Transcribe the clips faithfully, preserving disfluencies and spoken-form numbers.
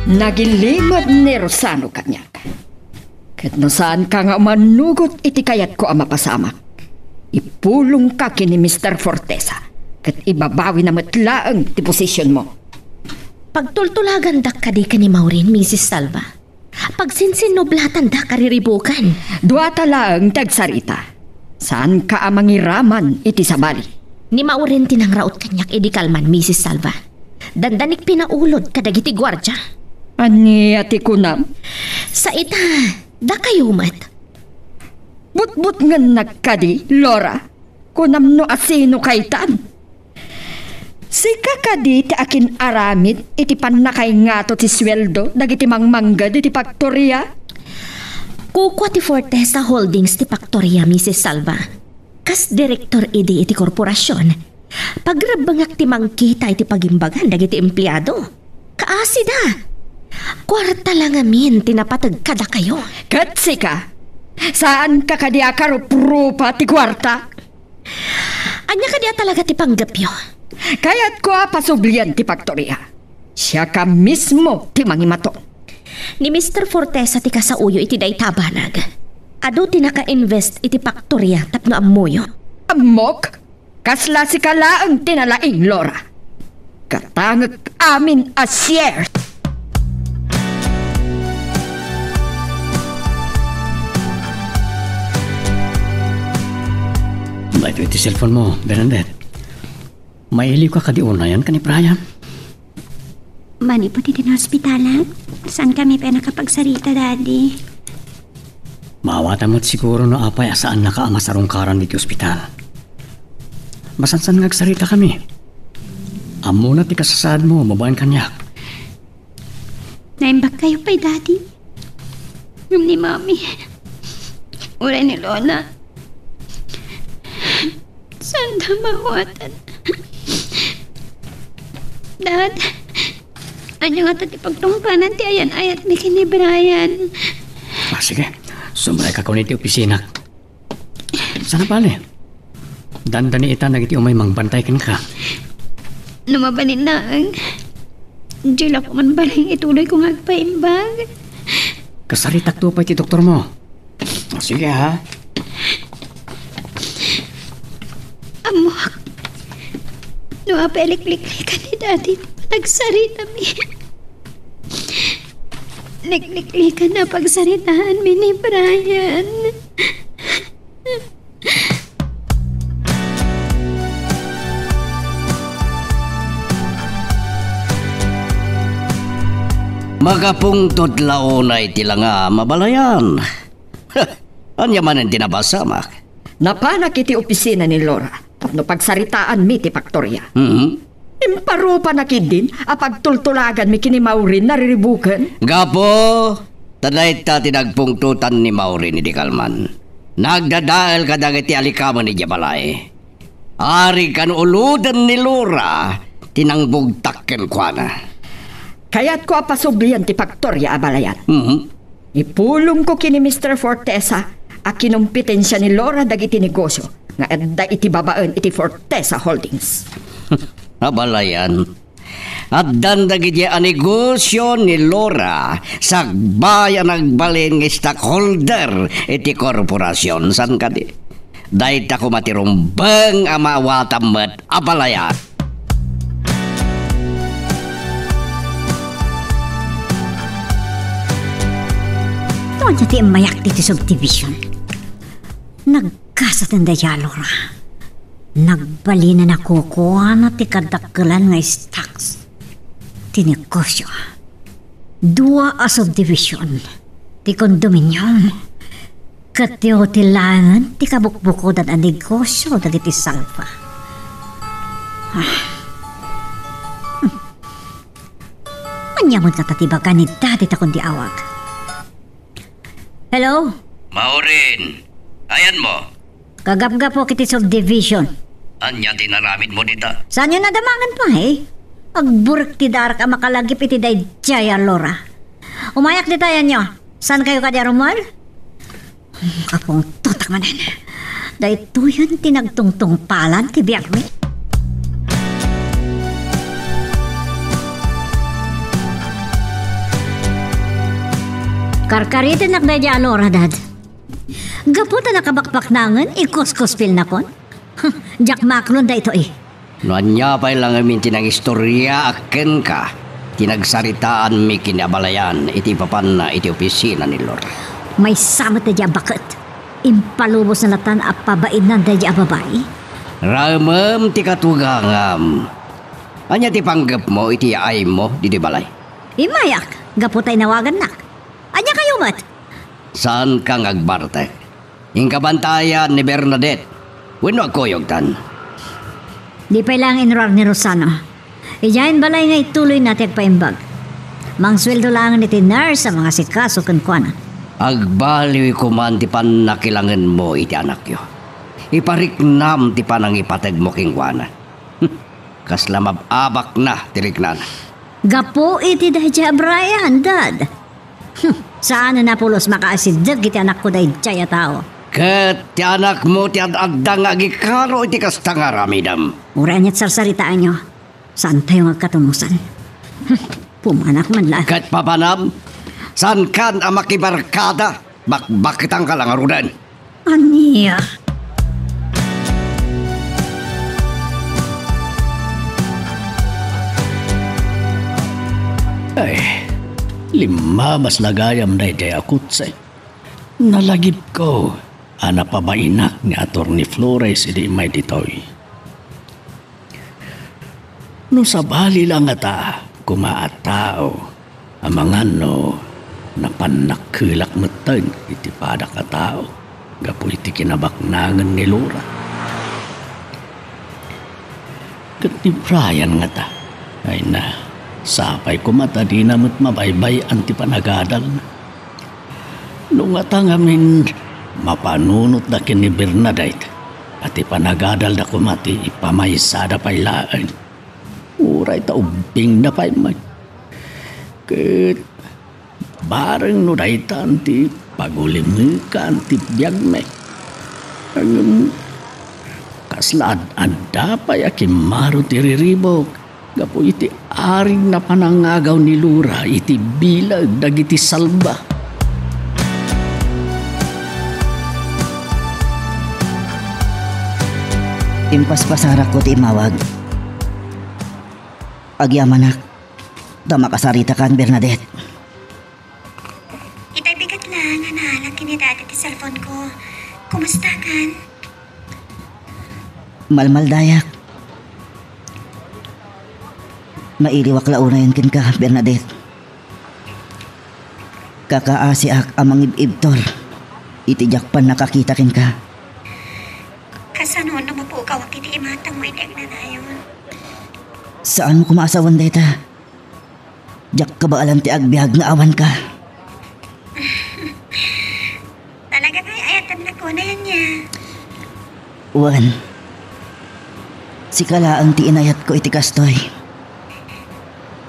Nagilimed ni Rosano kaniak. Ket no saanka nga umanugot iti kayatko a mapasamak, ipulongka ken ni Mister Fortesa, ket ibabawina met laeng ti posisionmo. Pagtultulagandak kadi ken ni Maureen, Misis Salva. Pagsinsinnublatan da kariribukan. Duata laeng ti agsarita. Saanka a mangiraman iti sabali. Ni Maureen ti nangraut kaniak idi kalman, Misis Salva. Dandanik pinaulod kadagiti guardia. Ania ti kunam? Sa ita, dakayo met. Butbutngennak kadi, Laura. Kunam no asino kaytan? Sika kadi ti akin-aramid iti pannakaingato ti sueldo dagiti mangmangged iti faktoria? Kukua ti Fortesa Holdings ti faktoria, Misis Salva. Kas direktor idi iti korporasion, pagrebbengak ti mangkita iti pagimbagan dagiti empleado. Kaasi da. Kuarta la ngamin ti napateg kadakayo. Ket sika, saanka kadi a karuprupa ti kuarta? Ania kadi a talaga ti panggepyo? Kayatko a pasublian ti faktoria. Siaka mismo ti mangimaton. Ni Mister Fortesa ti kasaoyo iti dayta a banag. Adu ti naka-invest iti faktoria tapno ammoyo. Ammok? Kasla sika laeng ti nalaing, Laura. Katangek amin a share. Daytoy ti cellphone mo, Bernadette. Mailiwka kadi unayen ken ni Brian? Manipud iti naospitalan, saankami pay a nakapagsarita, Daddy. Maawatan met siguro no apay a saannaka a masarungkaran iti ospital. Masansan nga agsaritakami. Ammona ti kasasaadmo babaen kaniak. Naimbagkayo pay, Daddy. Ngem ni Mami, uray ni Lola, saanda maawatan. Dad, ania ngata ti pagtungpanan ti ayan-ayatmi ken ni Brian? Ah, sige. Sumarekka iti opisina. Sana pale. Dandani ita dagiti umay mangbantay kenka. No mabalin laeng, diay la ko man balin ituloyko nga agpaimbag. Kasaritakto pay ti doktormo. Sige, ha? Ammok, no apay a likliklikan ni Daddy ti panagsaritami. Likliklikan a pagsaritaanmi ni Brian. Makapungtot la unay ti langam, abalayan. Ania manen ti napasamak? Napanak iti opisina ni Laura tapno pagsaritaanmi ti faktoria. Mhm. Imparupanak idin a pagtultulaganmi ken ni Maureen nariribuken. Gapu ta dayta ti nagpungtotan ni Maureen idi kalman. Nagdadael kadagiti alikamen idiay balay. Arig kano uloden ni Laura ti nangbugtak kenkuana. Kayatko a pasublian ti faktoria, abalayan. Mhm. Ipulongko ken ni Mister Fortesa a kinumpetensia ni Laura dagiti negosio nga adda iti babaen iti Fortesa Holdings. Abalayan. Addan dagiti a negosio ni Laura sakbay a nagbalin nga stockholder iti korporasion, saan kadi? Dayta koma ti rumbeng a maawatam met, abalayan. No ania ti immayak ditoy subdivision? Nagkasaten dayta, Laura. Nagbalinen a kukuana ti kadakkelan nga stocks ti negosio. Dua a subdivision ti condominium ket ti hotel laengen ti kabukbukodan a negosio dagiti Salva. Ah. Hmm. Ania met ngata ti ibaga ni Daddy ta kundi awag? Hello? Maureen, ayanmo? Kagapgapok iti subdivision. Ania ti inaramidmo dita? Saanyo nadamangan pay? Agburek ti darak a makalagip iti daydiay a Laura. Umayak dita, ayanyo. Saankayo kadi a rummuar? Kapungtotak manen. Daytoyen ti nagtungtungpalan ti biagmi. Karkaritennak daydiay a Laura, Dad. Gapu ta nakabakbaknangen, ikuskuspilnakon. Diak maklon daytoy. No ania pay la ngamin ti nangistoriaak kenka, ti nagsaritaanmi ken ni abalayan iti ipapanna iti opisina ni Laura. Maysa met daydiay a baket. Impalubosna latan a pabainan daydiay a babai. Raemem ti katugangam. Ania ti panggepmo iti yaaymo ditoy balay? Immayak, gapu ta inawagannak. Ania kayo met? Saanka nga agbartek? Inka bantayan ni Bernadette wenno agkuyogtan? Di pay laeng inruar ni Rosano. Idiay balay nga ituloyna ti agpaimbag. Mangsueldo laeng iti nurse a mangasikaso kenkuana. Agbaliwko man ti pannakilangenmo iti anakyo. Ipariknam ti panangipategmo kenkuana. Kasla mab-abakna ti riknana. Gapu iti daydiay a Brian, Dad. Hmm, saan a napulos makaasiddeg iti anakko daydiay a tao. Ket ti anakmo ti ad-adda nga agikaro iti kasta nga aramidem. Uray ania't sarsaritaanyo, saantayo nga agkatunosan. Hmm, pumanak man laeng. Ket papanam, saankan a makibarkada, bakbaketanka la ngaruden. Ania? Ay, limmamas la gayam daydiay a kotse. Nalagipko a napabainak ni Attorney Flores idi immay ditoy. No sabali la ngata koma a tao, amangan no napannakkelak metten iti padak a tao gapu iti kinabaknangen ni Laura. Ket ni Brian ngata, ay na, sapay koma ta dina met mabaybay-an ti panagadalna. No ngata ngamin, mapanunotda ken ni Bernadette, a ti panagadalda koma ti ipamaysada pay laeng. Uray ta ubbingda pay met. Ket bareng no daytan ti pagulimekan ti biagmi. Ngem kasla ad-adda pay a kimmaro ti riribuk gapu iti arig na panangagaw ni Laura iti bileg dagiti salba. Impaspasarakko ti immawag. Agyamanak ta makasaritakan, Bernadette. Itay bigat la nga naalan ken ni Daddy ti cellphone ko. Kumustakan? Malmaldayak. Mailiwak la unayen kenka, Bernadette. Kakaasiak a mangib-ibtur iti diak pannakakita kenka. Kasano no mapugawak iti imatangmo iti agnanayon? Saanmo koma a sawen dayta? Diak kabaelan ti agbiag nga awanka. Talaga nga ay-ayatennak unay ania? Wen, sika laeng ti inayatko iti kastoy.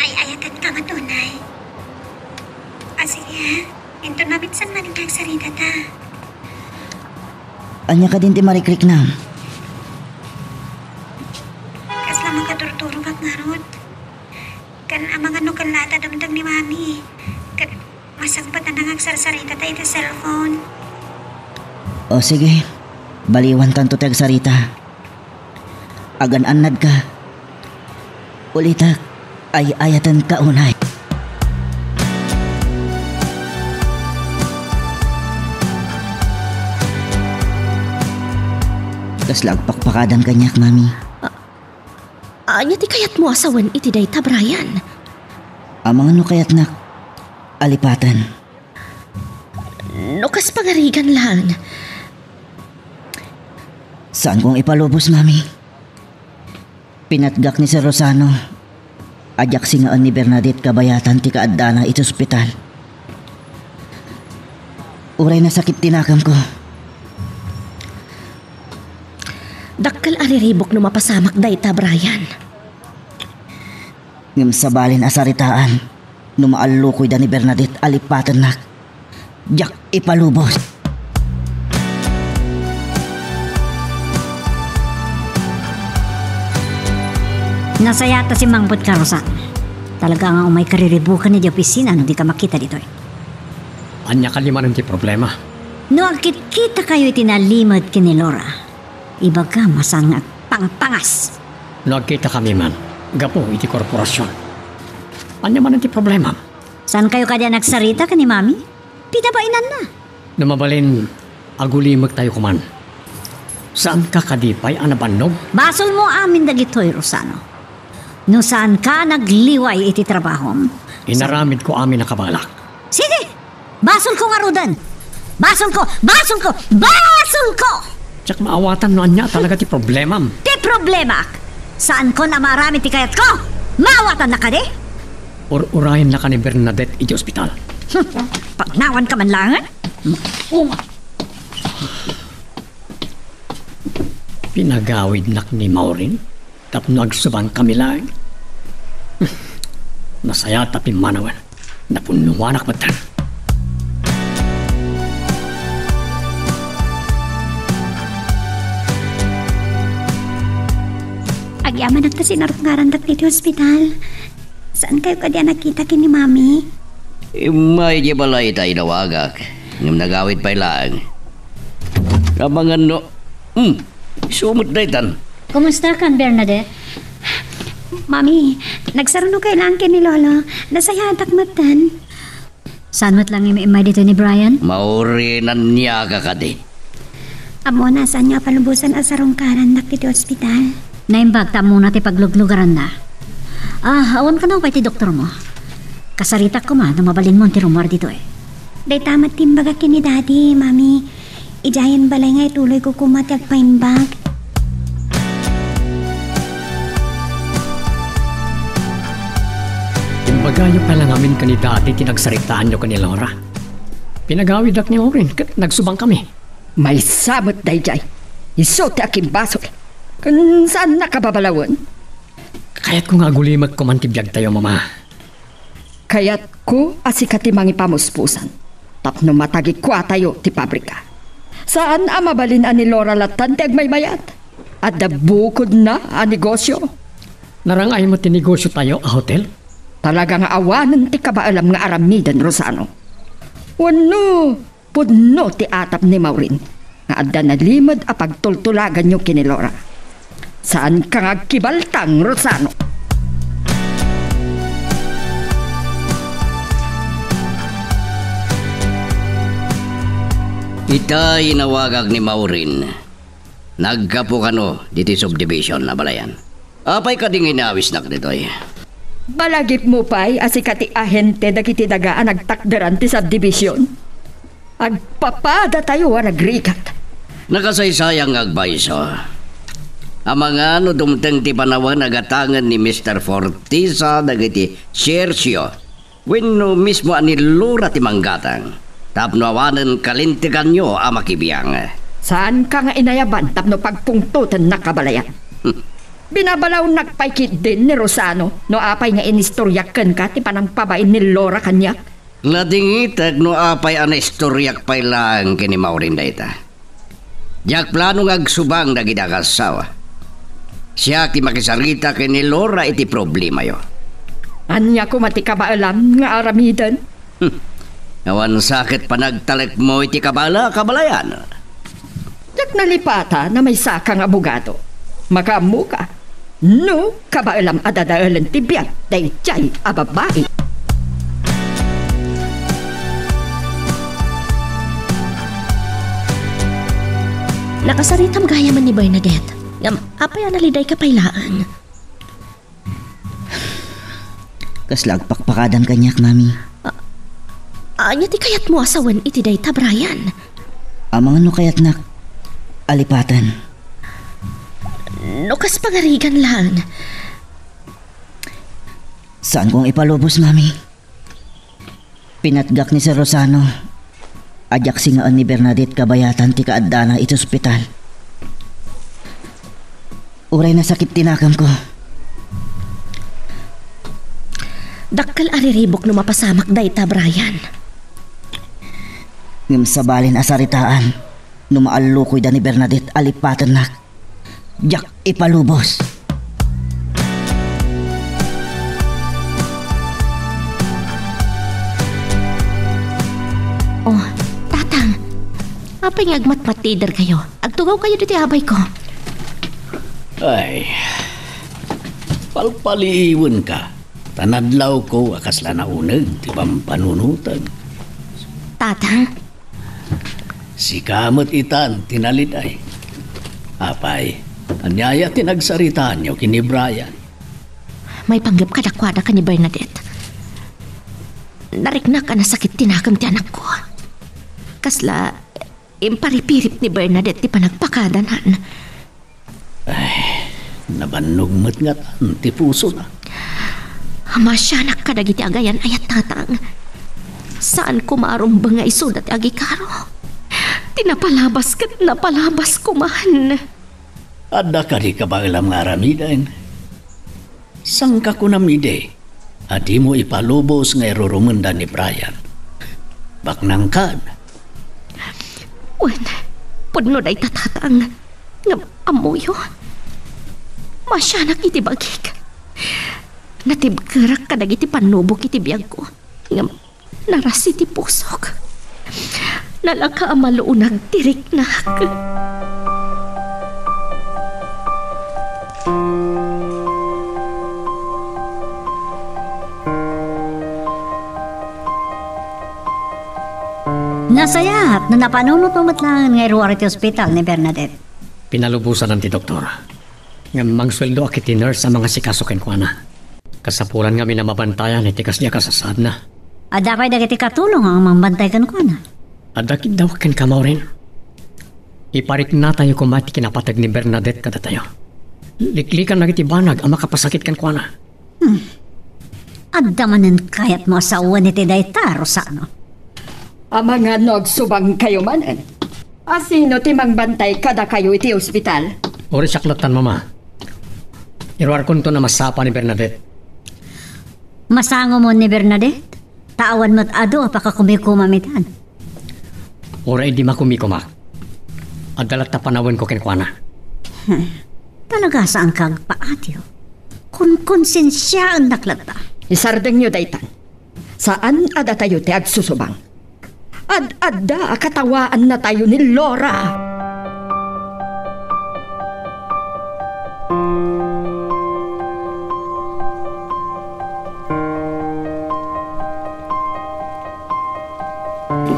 Ay-ayatenka met unay. A, sige, inton maminsan manen nga agsaritata. Ania kadin ti marikriknam? Kasla makaturturobak ngarud. Ken amangan no kella ta dumteng ni Mami. Ket masapulna nga agsarsaritata iti cellphone. O sige, baliwantanto ti agsarita. Agan-annadka. Ulitek, ay-ayatenka unay. Kasla agpakpakadan kaniak, Mami. Ania ti kayatmo a sawen iti dayta, Brian? Amangan no kayatnak a lipaten. No kas pangarigan laeng. Saankon ipalubos, Mami. Pinatgak ni Sir Rosano a diak singaen ni Bernadette kabayatan ti kaaddana iti ospital. Uray nasakit ti nakemko. Dakkel a riribuk no mapasamak dayta, Brian. Ngem sabalin a saritaan no maallukoyda ni Bernadette a lipatennak, diak ipalubos. Nasayaat ta simmangpetka, Rosa. Talaga nga umay kariribukan idiay opisina no dika makita ditoy. Ania kadi manen ti problema? No agkitkitakayo iti nalimed ken ni Laura, ibagam a saan nga agpangpangas. No agkitakami man, gapu iti korporasion, ania manen ti problema? Saankayo kadi a nagsarita ken ni Mami? Pinabainanna. No mabalin, agulimektayo koman. Saanka kadi pay a nabannog? Basolmo amin dagitoy, Rosano. No saanka nagliway iti trabahom, inaramidko amin a kabaelak. Sige! Basolko ngaruden! Basolko! Basolko! Basolko! Diak maawatan no ania talaga ti problemam. Ti problemaak! Saankon a maaramid ti kayatko! Maawatannaka kadi? Ur-urayennaka ni Bernadette iti ospital. Pagnawanka man laeng? Maunga. Pinagawidnak ni Maureen tapno agsubangkami laeng. Nasayaat a pimmanawen. Napunnoanak met. Agyamanak ta sinarungarandak ditoy ospital. Saankayo kadi a nagkita ken ni Mami? Immay idiay balay ta inawagak, ngem nagawid pay laeng. Amangan no, hmm, isu met daytan. Kumustakan, Bernadette? Mami, nagsarunokay laeng ken ni Lolo. Nasayaatak metten. Saan met laeng immay ditoy ni Brian? Maureen, aniaka kadi? Ammona, saanyo a palubosan a sarungkarannak ditoy ospital. Naimbag ta ammona ti pagluglugaranna. Ah, awan kano pay ti doktormo? Kasaritak koma no mabalinmon ti rummuar ditoy. Dayta met ti imbaga ken ni Daddy, Mami. Idiayen balay nga ituloyko koma ti agpaimbag. Imbagayo pay la ngamin ken ni Daddy ti nagsaritaanyo ken ni Laura. Pinagawidak ni Maureen ket nagsubangkami. Maysa met daydiay. Isu ti akimbasol. Ken saannaka babalawen? Kayatko nga agulimek koman ti biagtayo, Mama. Kayatko a sika ti mangipamuspusan tapno matagikuatayo ti pabrika. Saan a mabalin a ni Laura lattan ti agmaymayat. Adda bukodna a negosio. Narang-ay met ti negosiotayo a hotel? Talaga nga awanen ti kabaelam nga aramiden, Rosano. Wenno, pudno ti atap ni Maureen nga adda nalimed a pagtultulaganyo ken ni Laura. Saanka nga agkibaltang, Rosano. Ita inawagak ni Maureen. Naggapu kano ditoy subdivision a balayan. Apay kadi nga inawisnak ditoy? Balagipmo pay a sika ti ahente dagiti daga a nagtakderan ti subdivision? Agpapadatayo a nagrigat. Nakasaysayang nga agpayso. Amangan no dumteng ti panawen a gatangen ni Mister Fortisa dagiti sharesyo wenno mismo a ni Laura ti manggatang tapno awanen kalinteganyo a makibiang. Saanka nga inayaban tapno pagpungtotennak a balayan. Hmm. Binabalawnak pay ketdin ni Rosano no apay nga inistoriak kenka ti panangpabain ni Laura kaniak. Nadingitek no apay a naistoriak pay laeng ken ni Maureen dayta. Diak plano nga agsubang dagiti agassawa. Siak ti makisarita ken ni Laura iti problemayo. Ania koma ti kabaelam nga aramiden? Hmm. Awan sa ket panagtalekmo iti kabaela, kabalayan. Diak nalipatan a maysaka nga abogado. Makaammoka. No, kabaelam a dadaelen ti biag daydiay a babai. Nakasaritam gayamen ni Bernadette. Ngem, apay a nalidayka pay laeng? Kasla agpakpakadan kaniak, Mami. A-, ania ti kayatmo a sawen iti dayta, Brian? Amangan no kayatnak a lipaten. No kas pangarigan laeng. Saankong ipalubos, Mami. Pinatgak ni Sir Rosano a diak singaen ni Bernadette kabayatan ti kaaddana iti ospital. Uray nasakit ti nakemko. Dakkel a riribuk no mapasamak dayta, Brian. Ngem sabalin a saritaan no maallukoyda ni Bernadette a lipatennak. Diak ipalubos. Oh, Tatang, apay nga agmatmatiderkayo? Agtugawkayo ditoy abayko. Ay, palpaliiwenka, ta nadlawko a kasla nauneg ti pampanunoten. Tatang? Sika met itan ti nalid-ay. Apay, aniaya ti nagsaritaanyo ken ni Brian? Maipanggep kadakuada ken ni Bernadette. Nariknak a nasakit ti nakem ti anakko. Kasla imparipirip ni Bernadette ti panagpakadanan. Ay, nabannog met ngatan ti pusona. Maasianak kadagiti agayan-ayat, Tatang. Saan koma a rumbeng nga isuda ti agikaro. Ti napalabas ket napalabas koman. Adda kadi kabaelam nga aramiden? Sangkakunam idi a dimo ipalubos nga irurumenda ni Brian? Baknangkan. Wen, pudno dayta, Tatang. Ngem ammoyo, maasianak iti bagik. Natibkerak kadagiti pannubok iti biagko. Ngem narasi ti pusok. Nalaka a maluonag ti riknak. Nasayaat no napanunotmo met laeng nga iruar iti ospital ni Bernadette. Pinalubosan ti doktor. Ngem mangsueldoak iti nurse a mangasikaso kenkuana. Kasapulan ngamin a mabantayan iti kasdi a kasasaadna. Adda pay dagiti katulong a mangbantay kenkuana? Adda kiddawak kenka, Maureen. Ipariknatayo koma ti kinapateg ni Bernadette kadatayo. Liklikan dagiti banag a makapasakit kenkuana. Hmm. Adda manen kayatmo a sawen iti dayta, Rosano? Amangan no agsubangkayo manen. A sino ti mangbantay kadakayo iti ospital? Uray siak lattan, Mama. Iruarkonton a masapa ni Bernadette. Masangomon ni Bernadette? Ta awan met adu a pakakumikumaam itan. Uray idi makumikumak, adda latta panawenko kenkuana. Hmm. Talaga saanka agpaatyo. Konkonsensiaennak latta. Isardengyo daytan. Saan a datayo ti agsusubang. Ad-adda a katawaannatayo ni Laura.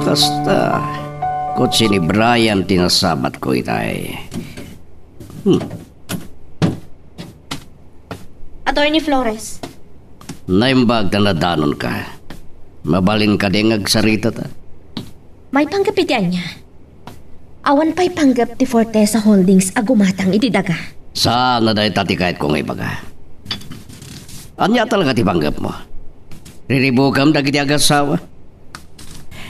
Kasta, kotse ni Brian ti nasabatko itay. Hmm. Attorney Flores. Naimbag ta nadanonka. Mabalin kadi nga agsaritata? Maipanggep iti ania? Awan pay panggep ti Fortesa Holdings a gumatang iti daga. Saan a dayta ti kayatko nga ibaga. Ania talaga ti panggepmo? Riribukam dagiti agassawa?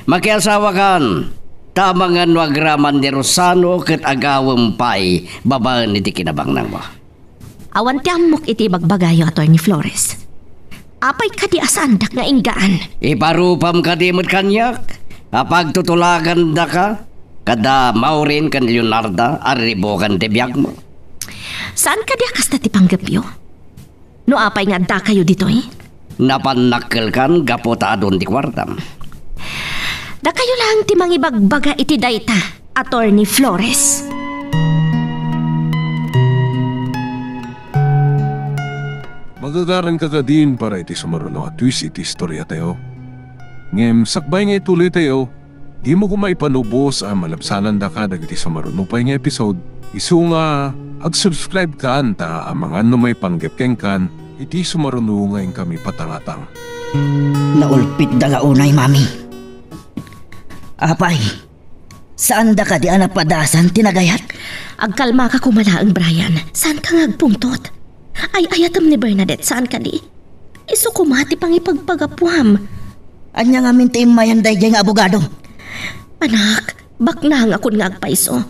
Makiasawakan, ta amangan no agraman ni Rosano ket agawem pay babaen iti kinabaknangmo. Awan ti ammok iti ibagbagayo, Attorney Flores. Apay kadi a saandak nga inggaan? Iparupam kadi met kaniak a pagtutulagandaka kada Maureen ken Leonarda a riribukan ti biagmo? Saan kadi a kasta ti panggepyo? No apay nga addakayo ditoy? Napannakkelkan gapu ta adun ti kuartam. Dakayo laeng ti mangibagbaga iti dayta, Attorney Flores. Magagaranka kadin para iti sumaruno a twist iti istoriatayo. Ngem sakbay nga ituloytayo, dimo koma ipalubos a malabsanandaka dagiti sumaruno pay nga episode, isu nga ag-subscribe kan ta amangan no maipanggep kenkan iti sumaruno nga inkami patangatang. Naulpitda la unay, Mami. Apay, saanda kadi a napadasan ti nagayat? Agkalmaka koma laeng, Brian. Saanka nga agpungtot. Ay-ayatem ni Bernadette, saan kadi? Isu koma ti pangipagpagapuam. Ania ngamin ti immayan daydiay nga abogado? Anak, baknangakon nga agpayso.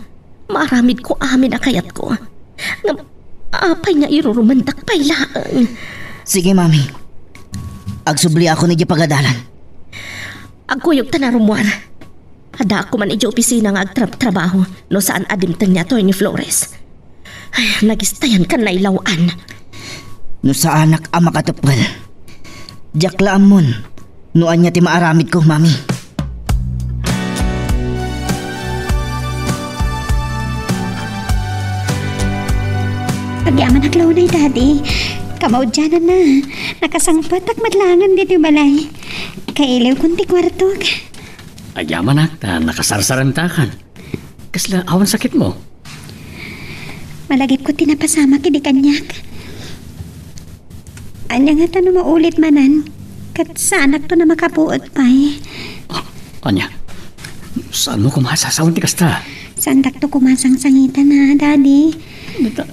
Maaramidko amin a kayatko. Ngem apay nga irurumendak pay laeng? Sige, Mami. Agsubliakon idiay pagadalan. Agkuyogta a rummuar. Addaak koma idiay opisina nga agtrab-trabaho no saan a dimteng ni Attorney Flores. Ay, nagistayan ken nailaw-an. No saanak a makatepel, diak la ammon no ania ti maaramidko, Mami. Manak launay, Daddy. Kamaudiananna. Nakasangpetak met laengen ditoy balay. Kailiwkon ti kuartok. Agyamanak ta nakasarsarentakan. Kasla awan sakitmo? Malagipko ti napasamak idi kaniak. Ania ngata no maulit manen, ket saanakto a makapuot pay. Ah, ania? Saanmo koma a sasawen ti kasta? Saandakto koma a sangsangiten, a, Daddy. Nata-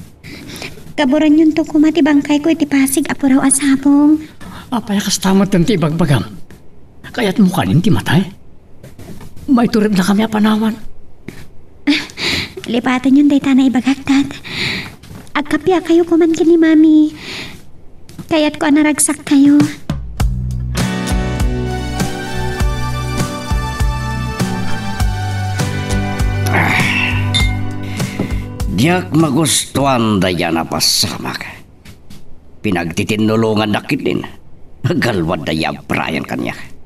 Gaburenyonto koma ti bangkayko iti pasig a puraw a sabong. Apay a kasta met ti ibagbagam? Kayatmo kadi ti matay? Maituribnakami a panawan. Lipatenyon dayta a naibagak, Dad. Agkappiakayo koman ken ni Mami. Kayatko a naragsakkayo. Diak magustuan dayta a napasamak. Pinagtitinnulongannak ketdin. Agalwad dayta a Brian kaniak.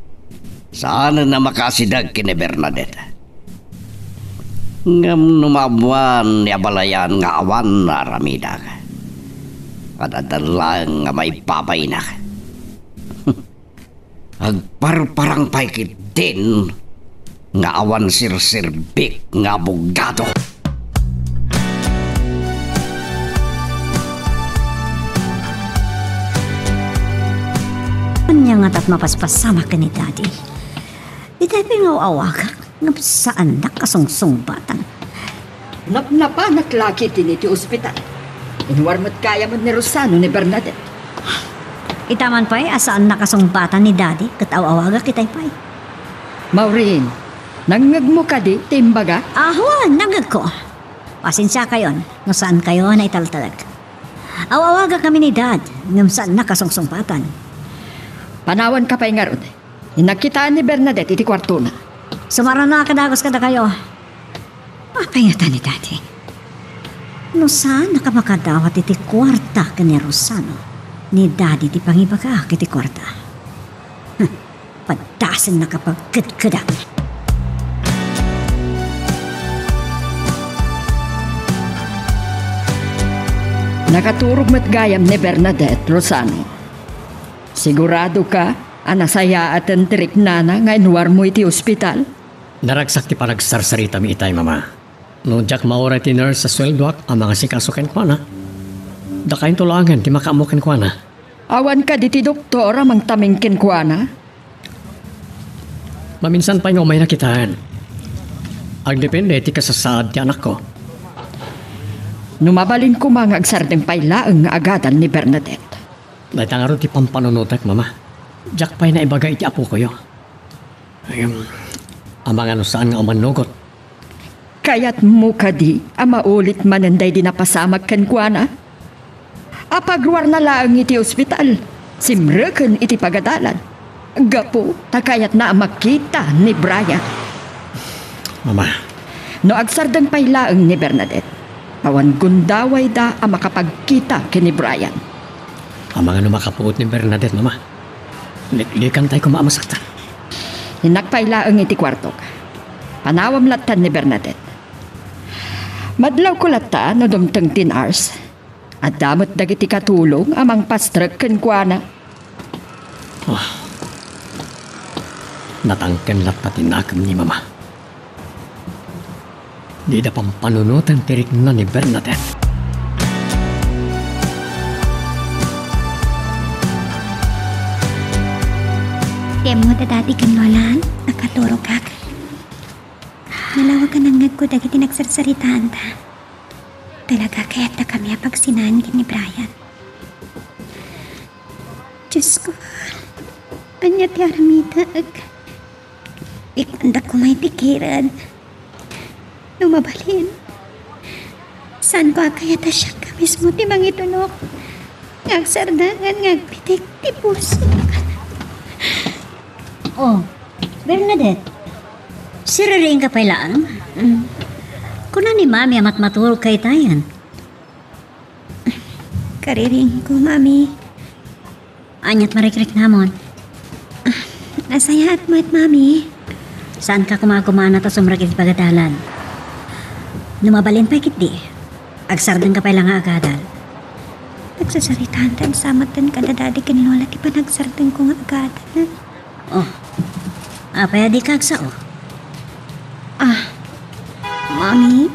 Saanen a makasideg ken ni Bernadette. Ngem no maammoan ni abalayan nga awan naaramidak, adda laeng nga maibabainak. Agparparang pay ketdin nga awan serserbik nga abogado. Ania ngata ti mapaspasamak ken ni Daddy? Itay pay nga aw-awagak ngem saannak a sungsungbatan. Napnapanak la ketdin iti ospital. Inwar met gayam ni Rosano ni Bernadette. Ita man pay a saannak a sungbatan ni Daddy ket aw-awagak itay pay. Maureen, nangngegmo kadi ti imbagak? Awan, nangngegko. Pasensiakayon no saankayo a naitaltalek. Aw-awagak ngamin ni Dad ngem saannak a sungsungbatan. Panawanka pay ngarud. Innak kitaen ni Bernadette iti kuartona. Sumaruno a kadagus kadakayo. Apay ngata ni Daddy? No saannak a makadawat iti kuarta ken ni Rosano, ni Daddy ti pangibagaak iti kuarta. Hm, padasennak a pagkedkedak. Nakaturog met gayam ni Bernadette, Rosano. Siguradoka a nasayaaten ti riknana nga inwarmo iti ospital? Naragsak ti panagsarsaritami itay, Mama. No diak mauray ti nurse a sueldoak a mangasikaso kenkuana, dakayo laengen ti makaammo kenkuana. Awan kadi ti doktor a mangtaming kenkuana? Maminsan pay nga umayna kitaen. Agdepende ti kasasaad ti anakko. No mabalin koma nga agsardeng pay laeng nga agadal ni Bernadette. Dayta ngarud ti pampanunotek, Mama. Diak pay naibaga iti apokoyo. Em, amangan no saan nga umannugot. Kayatmo kadi a maulit manen daydi napasamak kenkuana? Apagruarna laeng iti ospital, simreken iti pagadalan. Gapu ta kayatna a makita ni Brian. Mama. No agsardeng pay laeng ni Bernadette, awan gundawayda a makapagkita ken ni Brian. Amangan no makapuot ni Bernadette, Mama. Liklikan tay koma a masaktan. Innak pay laeng iti kuartok. Panawam lattan ni Bernadette. Madlawko latta no dumteng ti nurse. Adda met dagiti katulong a mangpastrek kenkuana. Ah. Natangken latta ti nakem ni Mama. Dida pampanunoten ti rikna ni Bernadette. Ti ammo da dati ken Lolan, nakaturogak. Nalawagan nangngegko dagiti nagsarsaritaanta. Talaga, kayatdakami a pagsinaen ken ni Brian. Diosko, ania ti aramidek? Ikandak koma iti kired. No mabalin, saanko a kayat a siak mismo ti mangitunok nga agsardangan nga agbitek ti pusok. Oh, Bernadette, siririingka pay laeng? Mm. Kuna ni Mami a matmaturogka itayen. Kaririingko, Mami. Ania't marikriknamon? Nasayaat met, Mami. Saanka koma a kumanat a sumrek iti pagadalan. No mabalin pay ketdi, agsardengka pay la nga agadal. Nagsasaritaanta sa metten kada Daddy ken Lola ti panagsardengko nga agada. Oh, apay a dika agsao? Ah, Mami,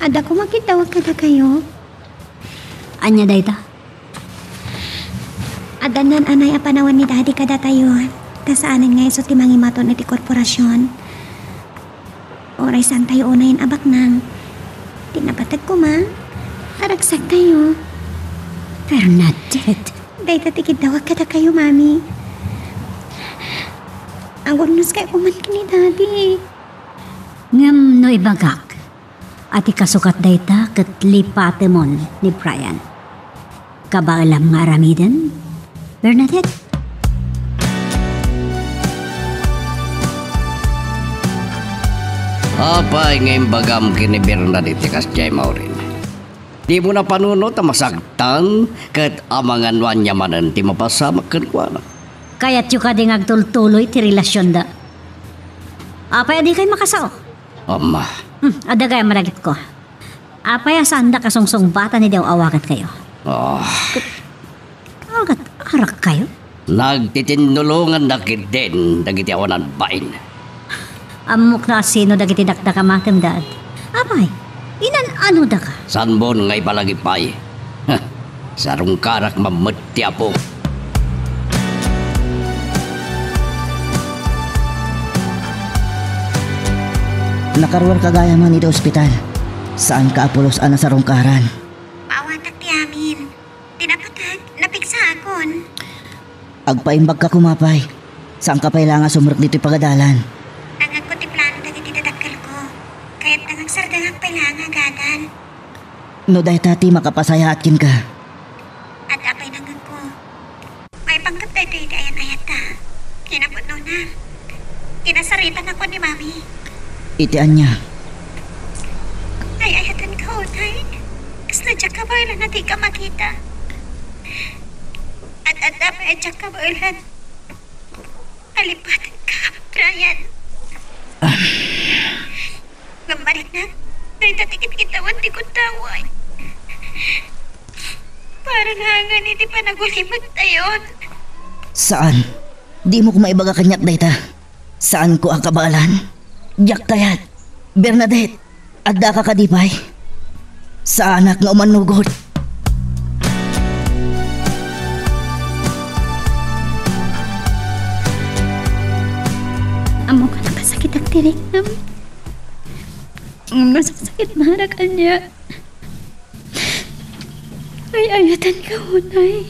adda koma kiddawag kadakayo. Ania dayta? Adda naan-anay a panawen ni Daddy kadatayo, ta saanen nga isu ti mangimaton iti korporasion. Uray saantayo unayen a baknang, ti napateg koma, aragsaktayo. Bernadette! Dayta ti kiddawag kadakayo, Mami. Agurnoskay koma ken ni Daddy. Ngem no ibagak a ti kasukat dayta ket lipatemon ni Brian, kabaelam nga aramiden, Bernadette? Apay nga imbagam ken ni Bernadette ti kasdiay, Maureen? Dimo napanunot a masagtan ket amangan no ania manen ti mapasamak kenkuana? Kayatyo kadi nga agtultuloy ti relasionda? Apay a dikay makasao? Amma. Hmm, adda gayam a dagitko. Apay a saanda kasungsungbatan idi aw-awagankayo? Ah. Agat arakkayo? Nagtitinnulongan da ketdin dagiti awan agbain. Ammok no asino dagiti dakdakamatem, Dad. Apay, inan-anodaka? Sanbon nga ipalagipay. Sarungkarak mammet ti apo. Nakaruarka gayam iti ospital. Saanka a pulos a nasarungkaran. Maawatak ti amin. Ti napateg, napigsaakon. Agpaimbagka koma pay. Saanka pay la nga sumrek ditoy pagadalan. Nangngegko ti plano dagiti dadakkelko. Kayatna nga agsardengak pay la nga agadan. No dayta ti makapasayaat kenka. Adda pay nangngegko. Maipanggep daytoy iti ayan-ayatta. Kinapudnona, kinasaritan ako ni Mami. Iti ania? Ay-ayatenka unay. Kasla diak kabaelan a dika makita. Ad-adda pay a diak kabaelan a lipatenka, Brian. Ngem balikna, dayta ti kitkitawen ti gundaway. Para laengen iti panagulimettayon. Saan. Dimo koma ibaga kaniak dayta. Saanko a kabaelan. Diak kayat. Bernadette, addaka kadi pay? Saanak nga umannugod. Ammok a nakasakitak ti riknam. Ngem nasaksakit man a kaniak. Ay-ayatenka unay.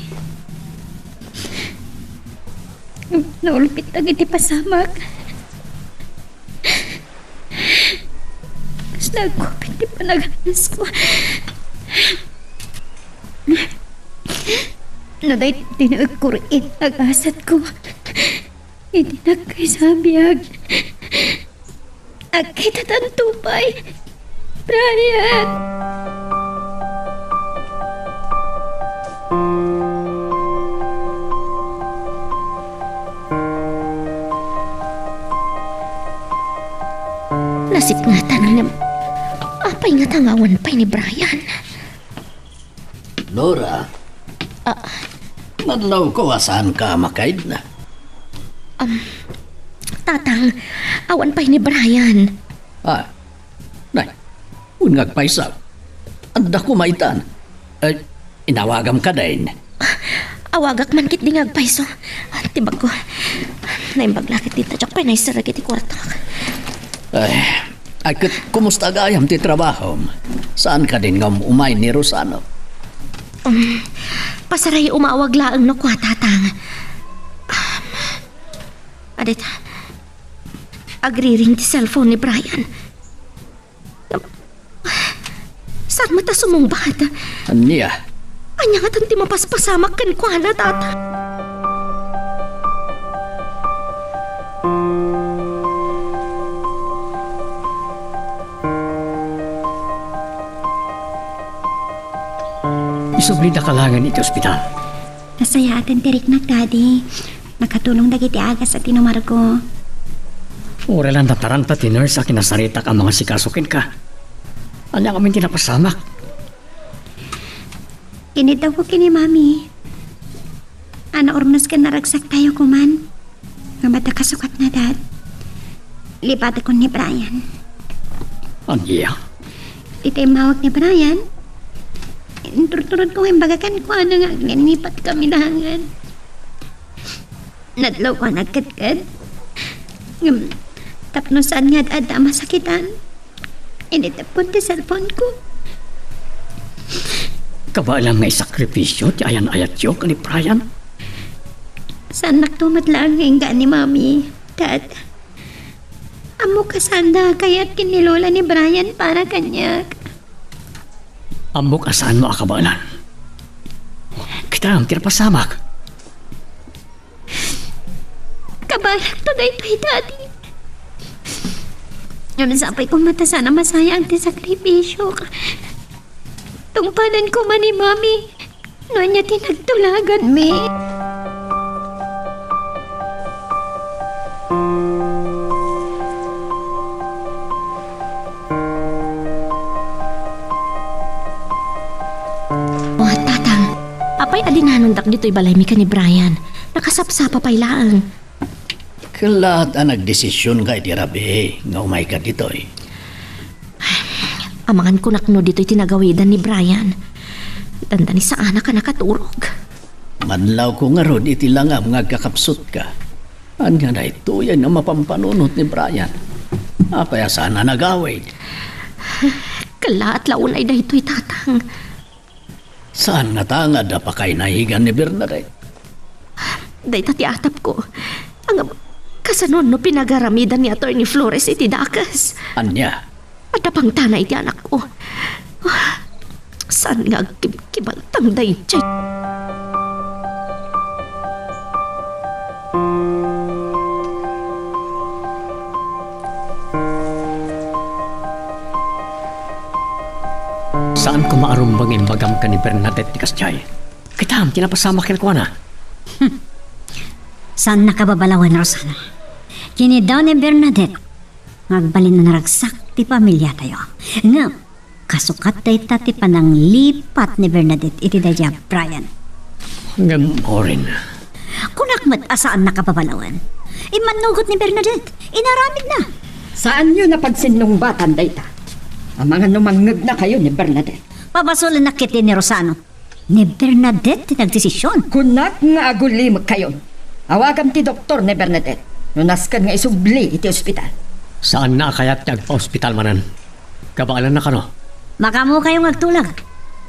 Naulpit dagiti pasamak. Kasla agkupit ti panaganasko. No daytoy ti naagkuriit, agasatko. Iti nagkaisabiag. Agkitatanto pay, Brian. Nasipngetan ngem, apay ngata nga awan pay ni Brian? Nora. Ah. Nadlawko a saanka a makaidna. Um, Tatang, awan pay ni Brian. Ah, nay, wen nga agpayso. Adda koma itan. Eh, inawagam kadin. Awagak man ketdi nga agpayso. Ti bagko. Naimbag la ketdi ta diak pay naisirrek iti kuartok. Ay, ay, ket kumusta gayam ti trabahom? Saan kadin nga um-umay ni Rosano? Um, pasaray umawag laeng no kua, Tatang. Um, adita, agriring ti cellphone ni Brian. Saan met a sumungbat? Ania? Ania ngatan ti mapaspasamak kenkuana, Tata? Isublidaka laengen iti ospital. Nasayaaten ti riknak, Daddy. Nakatulong dagiti agas a tinumarko. Uray la nataranta ti nurse a kinasaritak a mangasikaso kenka. Ania ngamin ti napasamak? Kinitawko ken ni Mami. Ania, urnos ken naragsak tayo kuman. Nga mata kasukatna, Dad. Lipatekon ni Brian. Ania? Iti immawag ni Brian, inturturodko nga imbaga kenkuana nga aglinipat kami dangan. Nadlawko a nagkedked. Ngem, tapno saan nga ad-adda a masakitan, initepkon ti cellphone-ko. Kabaelam nga isakripisyo ti ayan-ayatyo ken ni Brian? Saannakto met laeng nga inggaan ni Mami, Dad. Ammok a saanda a kayat ken ni Lola ni Brian para kaniak. Ammok a saanmo a kabaelan. Kitaem ti napasamak. Kabaelakto daytoy, Daddy. Ngem sapay koma ta saan a masayang ti sakripisio. Tungpanen koma ni Mami no ania ti nagtulaganmi. O, Tatang, apay a dinanondak ditoy balaymi ken ni Brian? Nakasapsapa pay laeng. Ket laat a nagdesisionka iti rabii nga umayka ditoy. Amangan kunak no ditoy ti nagawidan ni Brian. Dandani saanak a nakaturog. Madlawko ngarud iti langam nga agkakapsutka. Ania daytoy a mapampanunot ni Brian? Apay a saan a nagawid? Ket laat la unay daytoy, Tatang. Saan ngata nga adda pakayna igan ni Bernadette? Dayta ti atapko. Ngem, kasano no pinagaramidan ni Attorney Flores iti dakes? Ania? Adda pangtana iti anakko. Saan nga agkibkibaltang daydiay? Saan koma a rumbeng imbagam ken ni Bernadette ti kasdiay. Kitaem ti napasamak kenkuana. Hmm. Saannaka babalawen, Rosana. Kiniddaw ni Bernadette nga agbalin a naragsak ti pamiliatayo. Ngem, kasukat dayta ti pananglipat ni Bernadette iti daydiay a Brian. Ngem, Maureen. Kunak met a saannaka babalawen. Immannugot ni Bernadette. Inaramidna. Saanyo a pagsinnungbatan dayta. Amangan no mangngegnakayo ni Bernadette. Pabasolennak ketdi ni Rosana. Ni Bernadette ti nagdesision. Kunak nga agulimekkayon. Awagam ti doktor ni Bernadette no nasken nga isubli iti ospital. Saanna a kayat ti agpa-ospital manen. Kabaelanna kano? Makaammokayo nga agtulag.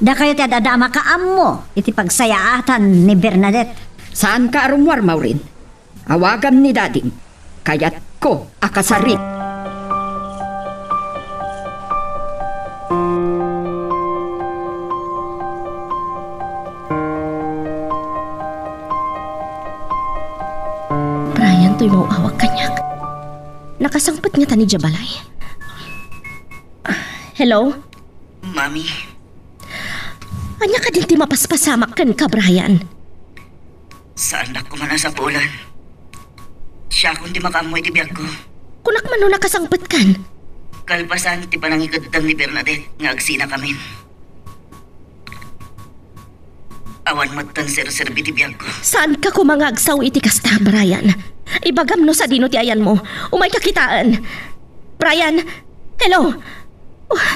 Dakayo ti ad-adda a makaammo iti pagsayaatan ni Bernadette. Saanka a rummuar, Maureen. Awagam ni Dadim. Kayatko a kasari. Brian, toy maawag kaniak. Nakasangpet ngata idiay balay. Ah, hello? Mami. Ania kadin ti mapaspasamak kenka, Brian? Saandak koma a sapulan. Siakon ti makaammo iti biagko. Kunak man no nakasangpetkan. Kalpasan ti panangikeddang ni Bernadette nga agsinakamin. Awan metten serserbi ti biagko. Saanka koma nga agsao iti kasta, Brian. Ibagam no sadino ti ayanmo. Umayka kitaen. Brian, hello? Oh,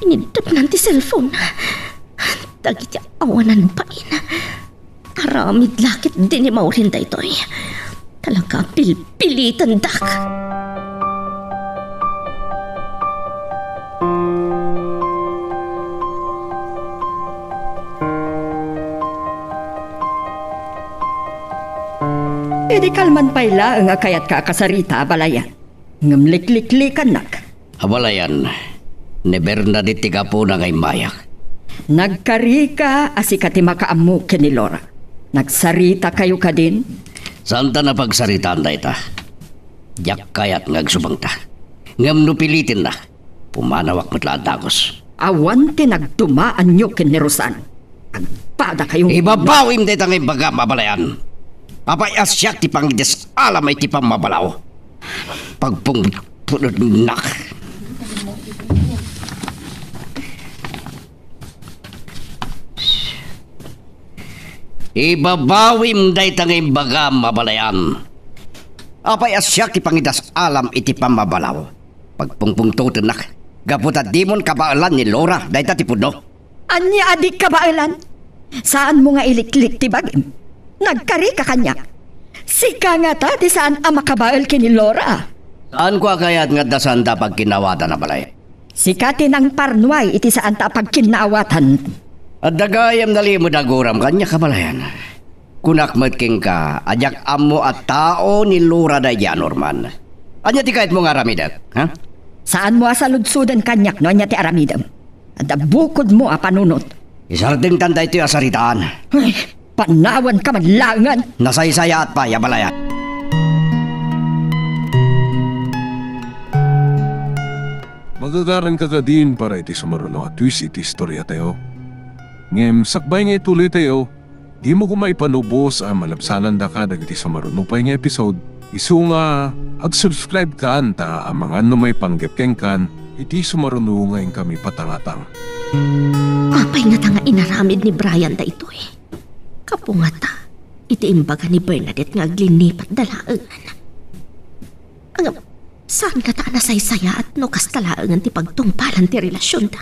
inintutnan ti cellphone. Dagiti awanan bain. Aramid la ketdi ni Maureen daytoy. Talaga, pilpilitendak. Idi kalman pay laeng a kayatka a kasarita, abalayan. Ngem likliklikannak. Abalayan, ni Bernadette ti gapuna nga immayak. Nagkarika a sika ti makaammo ken ni Laura. Nagsaritakayo kadin? Saanta a pagsaritaan dayta. Diak kayat nga agsubangta. Ngem no pilitennak, pumanawak met la a dagus. Awan ti nagdumaanyo ken ni Rosan. Agpadakayo. Ibabawim dayta nga imbagam, abalayan. Apay a siak ti pangidias-alam iti pammabalaw. Pagpungpudnak. Ibabawim dayta nga imbagam, abalayan. Apay a siak ti pangidas-alam iti pammabalaw? Pagpungpungtotennak, gapu ta dimon kabaelan ni Laura dayta ti pudno. Ania a di kabaelan? Saanmo nga iliklik ti bagim. Nagkarika kaniak. Sika ngata ti saan a makabael ken ni Laura. Saanko a kayat nga adda saanta a pagkinnaawatan, abalayan. Sika ti nangparnuay iti saanta a pagkinnaawatan. Adda gayam nalimed a aguram kaniak, abalayan. Kunak met kenka a diak ammo a tao ni Laura daydiay a Norman. Ania ti kayatmo nga aramidek, ha? Saanmo a saludsoden kaniak no ania ti aramidem. Adda bukodmo a panunot. Isardengtan daytoy a saritaan. Ay, panawanka man laengen. Nasaysayaat pay, abalayan. Magagaranka kadin para iti sumaruno a twist iti istoriatayo. Ngem sakbay nga ituloytayo, dimo koma ipalubos a malabsanandaka dagiti sumaruno pay nga episode. Isu nga ag-subscribe kan ta amangan no maipanggep kenkan iti sumaruno nga inkami patangatang. Apay ngata nga inaramid ni Brian daytoy? Gapu ngata iti imbaga ni Bernadette nga aglinipat da laengen. Ngem, saan ngata a nasaysayaat no kasta laengen ti pagtungpalan ti relasionda?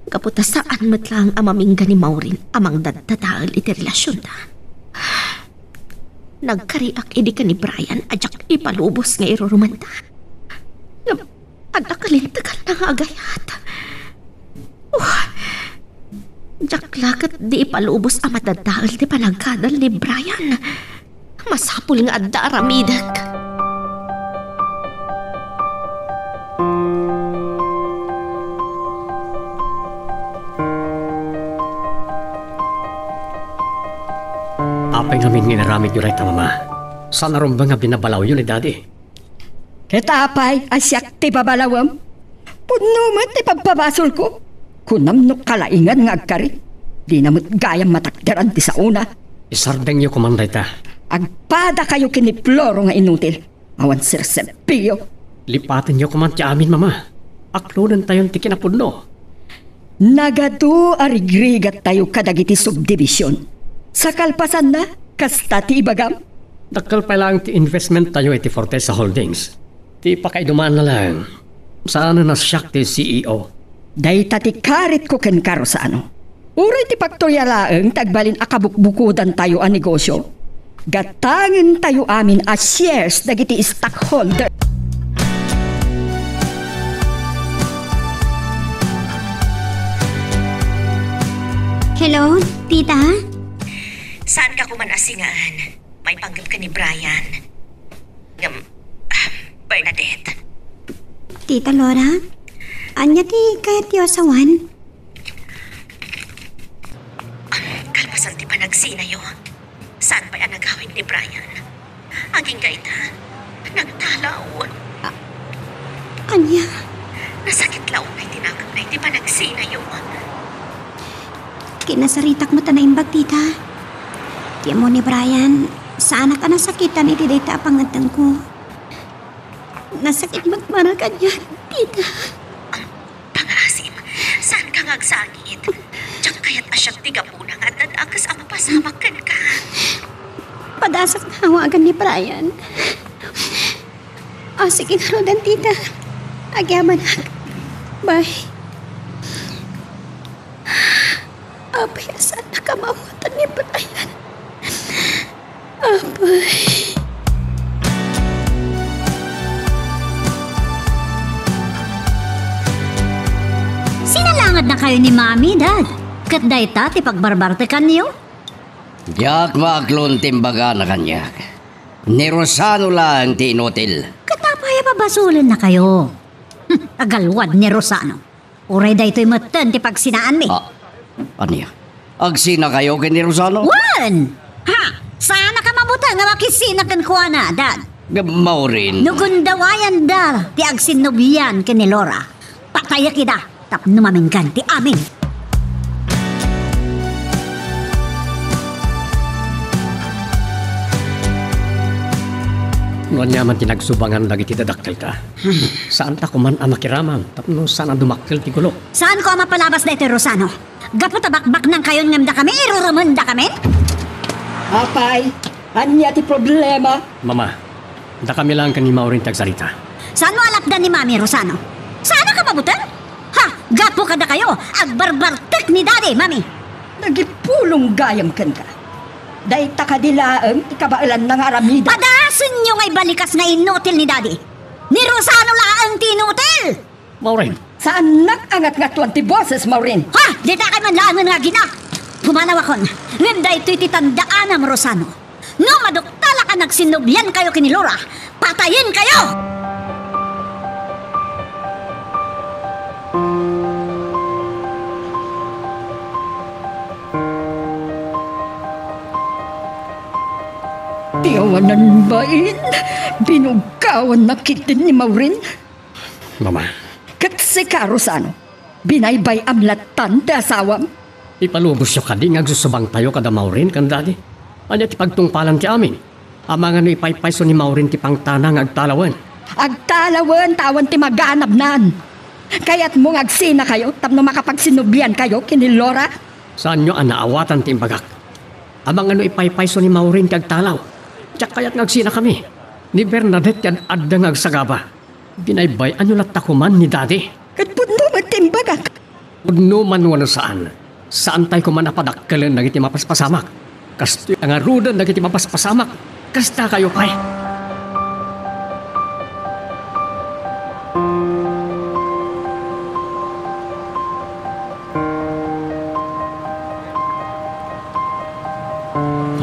Gapu ta saan met laeng a mamingga ni Maureen a mangdaddadael iti relasionda. Nagkariak idi ken ni Brian a diak ipalubos nga irurumanda. Ngem, adda kalinteganna nga agayat. Oh, diak la ket di ipalubos a madadael ti panagkadal ni Brian. Masapul nga adda aramidek. Apay ngamin nga inaramidyo dayta, Mama? Saan a rumbeng a binabalawyo ni Daddy? Ket apay a siak ti babalawem? Pudno met ti pagpabasolko. Kunam no kalaingan nga agkari. Dina met gayam matakderan ti saona. Isardengyo koman dayta. Agpadakayo ken ni Floro nga inutil. Awan serserbiyo. Lipatenyo koman ti amin, Mama. Aklonentayon ti kinapudno. Nagadu a rigrigattayo kadagiti subdivision. Sa kalpasanna, kasta ti ibagam? Dakkel pay laeng ti investmenttayo iti Fortesa Holdings. Ti pakaidumanna laeng, saanen a siak ti C E O. Dayta ti karitko kenka, Rosano. Uray ti faktoria laeng ti agbalin a kabukbukodantayo a negosio. Gatangentayo amin a shares dagiti stockholder. Hello, tita? Saanka koman a singaan? Maipanggep ken ni Brian. Ngem, ah, Bernadette. Tita Laura, ania ti kayatyo a sawen? Kalpasan ti panagsinayo, saan pay a nagawid ni Brian. Agingga ita, nagtalaw. A-, ania? Nasakit la unay ti nakemna iti panagsinayo. Kinasaritak met a naimbag, tita. Ti ammo ni Brian, saanak a nasakitan iti dayta a pangngeddengko. Nasakit met para kaniak, tita. Pangaasim, saanka nga agsakit? Diak kayat a siak ti gapuna nga adda dakes a mapasamak kenka. Padasak nga awagan ni Brian. O, sige ngaruden, tita. Agyamanak. Bye. Apay a saannak a maawatan ni Brian? Apay. Sinalangednakayo ni Mami, Dad. Ket dayta ti pagbarbartekanyo? Diak maaklon ti imbagana kaniak. Ni Rosano laeng ti inutil. Ket apay a babasolennakayo? Hmm, agalwad ni Rosano. Uray daytoy metten ti pagsinaanmi. Ah, ania? Agsinakayo ken ni Rosano? Wen! Ha! Saanak a mabuteng nga makisina kenkuana, Dad. Ngem, Maureen. No gundawayanda ti agsinnobian ken ni Laura, patayak ida tapno maminggan ti amin. No ania man ti nagsubangan dagiti dadakkelta, saanta koman a makiramang tapno saan a dumakkel ti gulo. Saanko a mapalabas daytoy, Rosano. Gapu ta bakbaknangkayon ngem dakami, irurumendakamin? Apay, ania ti problema? Mama, dakami laeng ken ni Maureen ti agsarita. Saanmo a lapdan ni Mami, Rosano? Saanka mabuteng? Ha, gapu kadakayo, agbarbartek ni Daddy, Mami. Nagipulong gayam kenka. Dayta kadi laeng ti kabaelanna nga aramidek. Padasenyo nga ibalikas nga inutil ni Daddy. Ni Rosano laeng ti inutil! Maureen. Saannak a ngatngatuan ti boses, Maureen. Ha! Ditakay man laengen nga agina. Pumanawakon. Ngem daytoy ti tandaanam, Rosano. No maduktalak a nagsinnubliankayo ken ni Laura, patayenkayo! Ti awanan bain, binuggawanna ketdin ni Maureen. Mama. Ket sika, Rosano, binaybay-am lattan ti asawam? Ipalubosyo kadi nga agsusubangtayo kada Maureen ken Daddy? Ania ti pagtungpalan ti amin? Amangan no ipaypayso ni Maureen ti pangtana nga agtalawen. Agtalawen ta awan ti maganabnan. Kayatmo nga agsinakayo tapno makapagsinnubliankayo ken ni Laura? Saanyo a naawatan ti imbagak? Amangan no ipaypayso ni Maureen ti agtalaw. Diak kayat nga agsinakami. Ni Bernadette ti ad-adda nga agsagaba. Binaybay-anyo latta koman ni Daddy. Ket pudno met ti imbagak. Pudno man wenno saan, saantay koman a padakkelen dagiti mapaspasamak. Kastoy a ngaruden dagiti mapaspasamak. Kastakayo pay.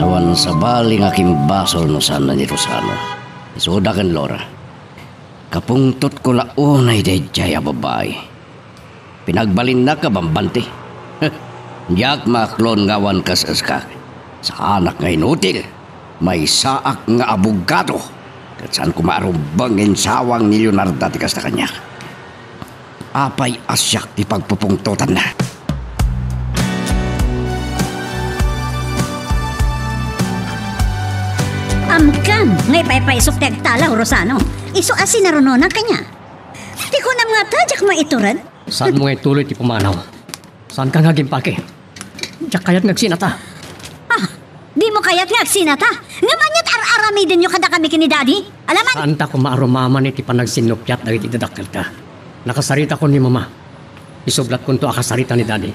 Awan sabali nga kimbasol no saanna ni Rosano. Isuda ken Laura. Kapungtotko la unay daydiay a babai. Pinagbalinnak a bambanti. Diak maaklon nga awan kas-eska. Saanak nga inutil. Maysaak nga abogado. Ket saan koma a rumbeng insawang ni Leonarda ti kasta kaniak. Apay a siak ti pagpupungtotanna? Amkam nga ipaypaysok ti agtalaw, Rosano. Isu a sinarunona kaniak. Ti kunam ngata, diak maitured? Saanmo nga ituloy ti pumanaw? Saanka nga agimpake? Diak kayat nga agsinata. Ah, dimo kayat nga agsinata? Ngem ania't ar-aramidenyo kadakami ken ni Daddy? Alaman. Saanta koma a rumaman iti panagsinnuppiat dagiti dadakkelka. Nakasaritakon ni Mama. Isublatkonto a kasarita ni Daddy.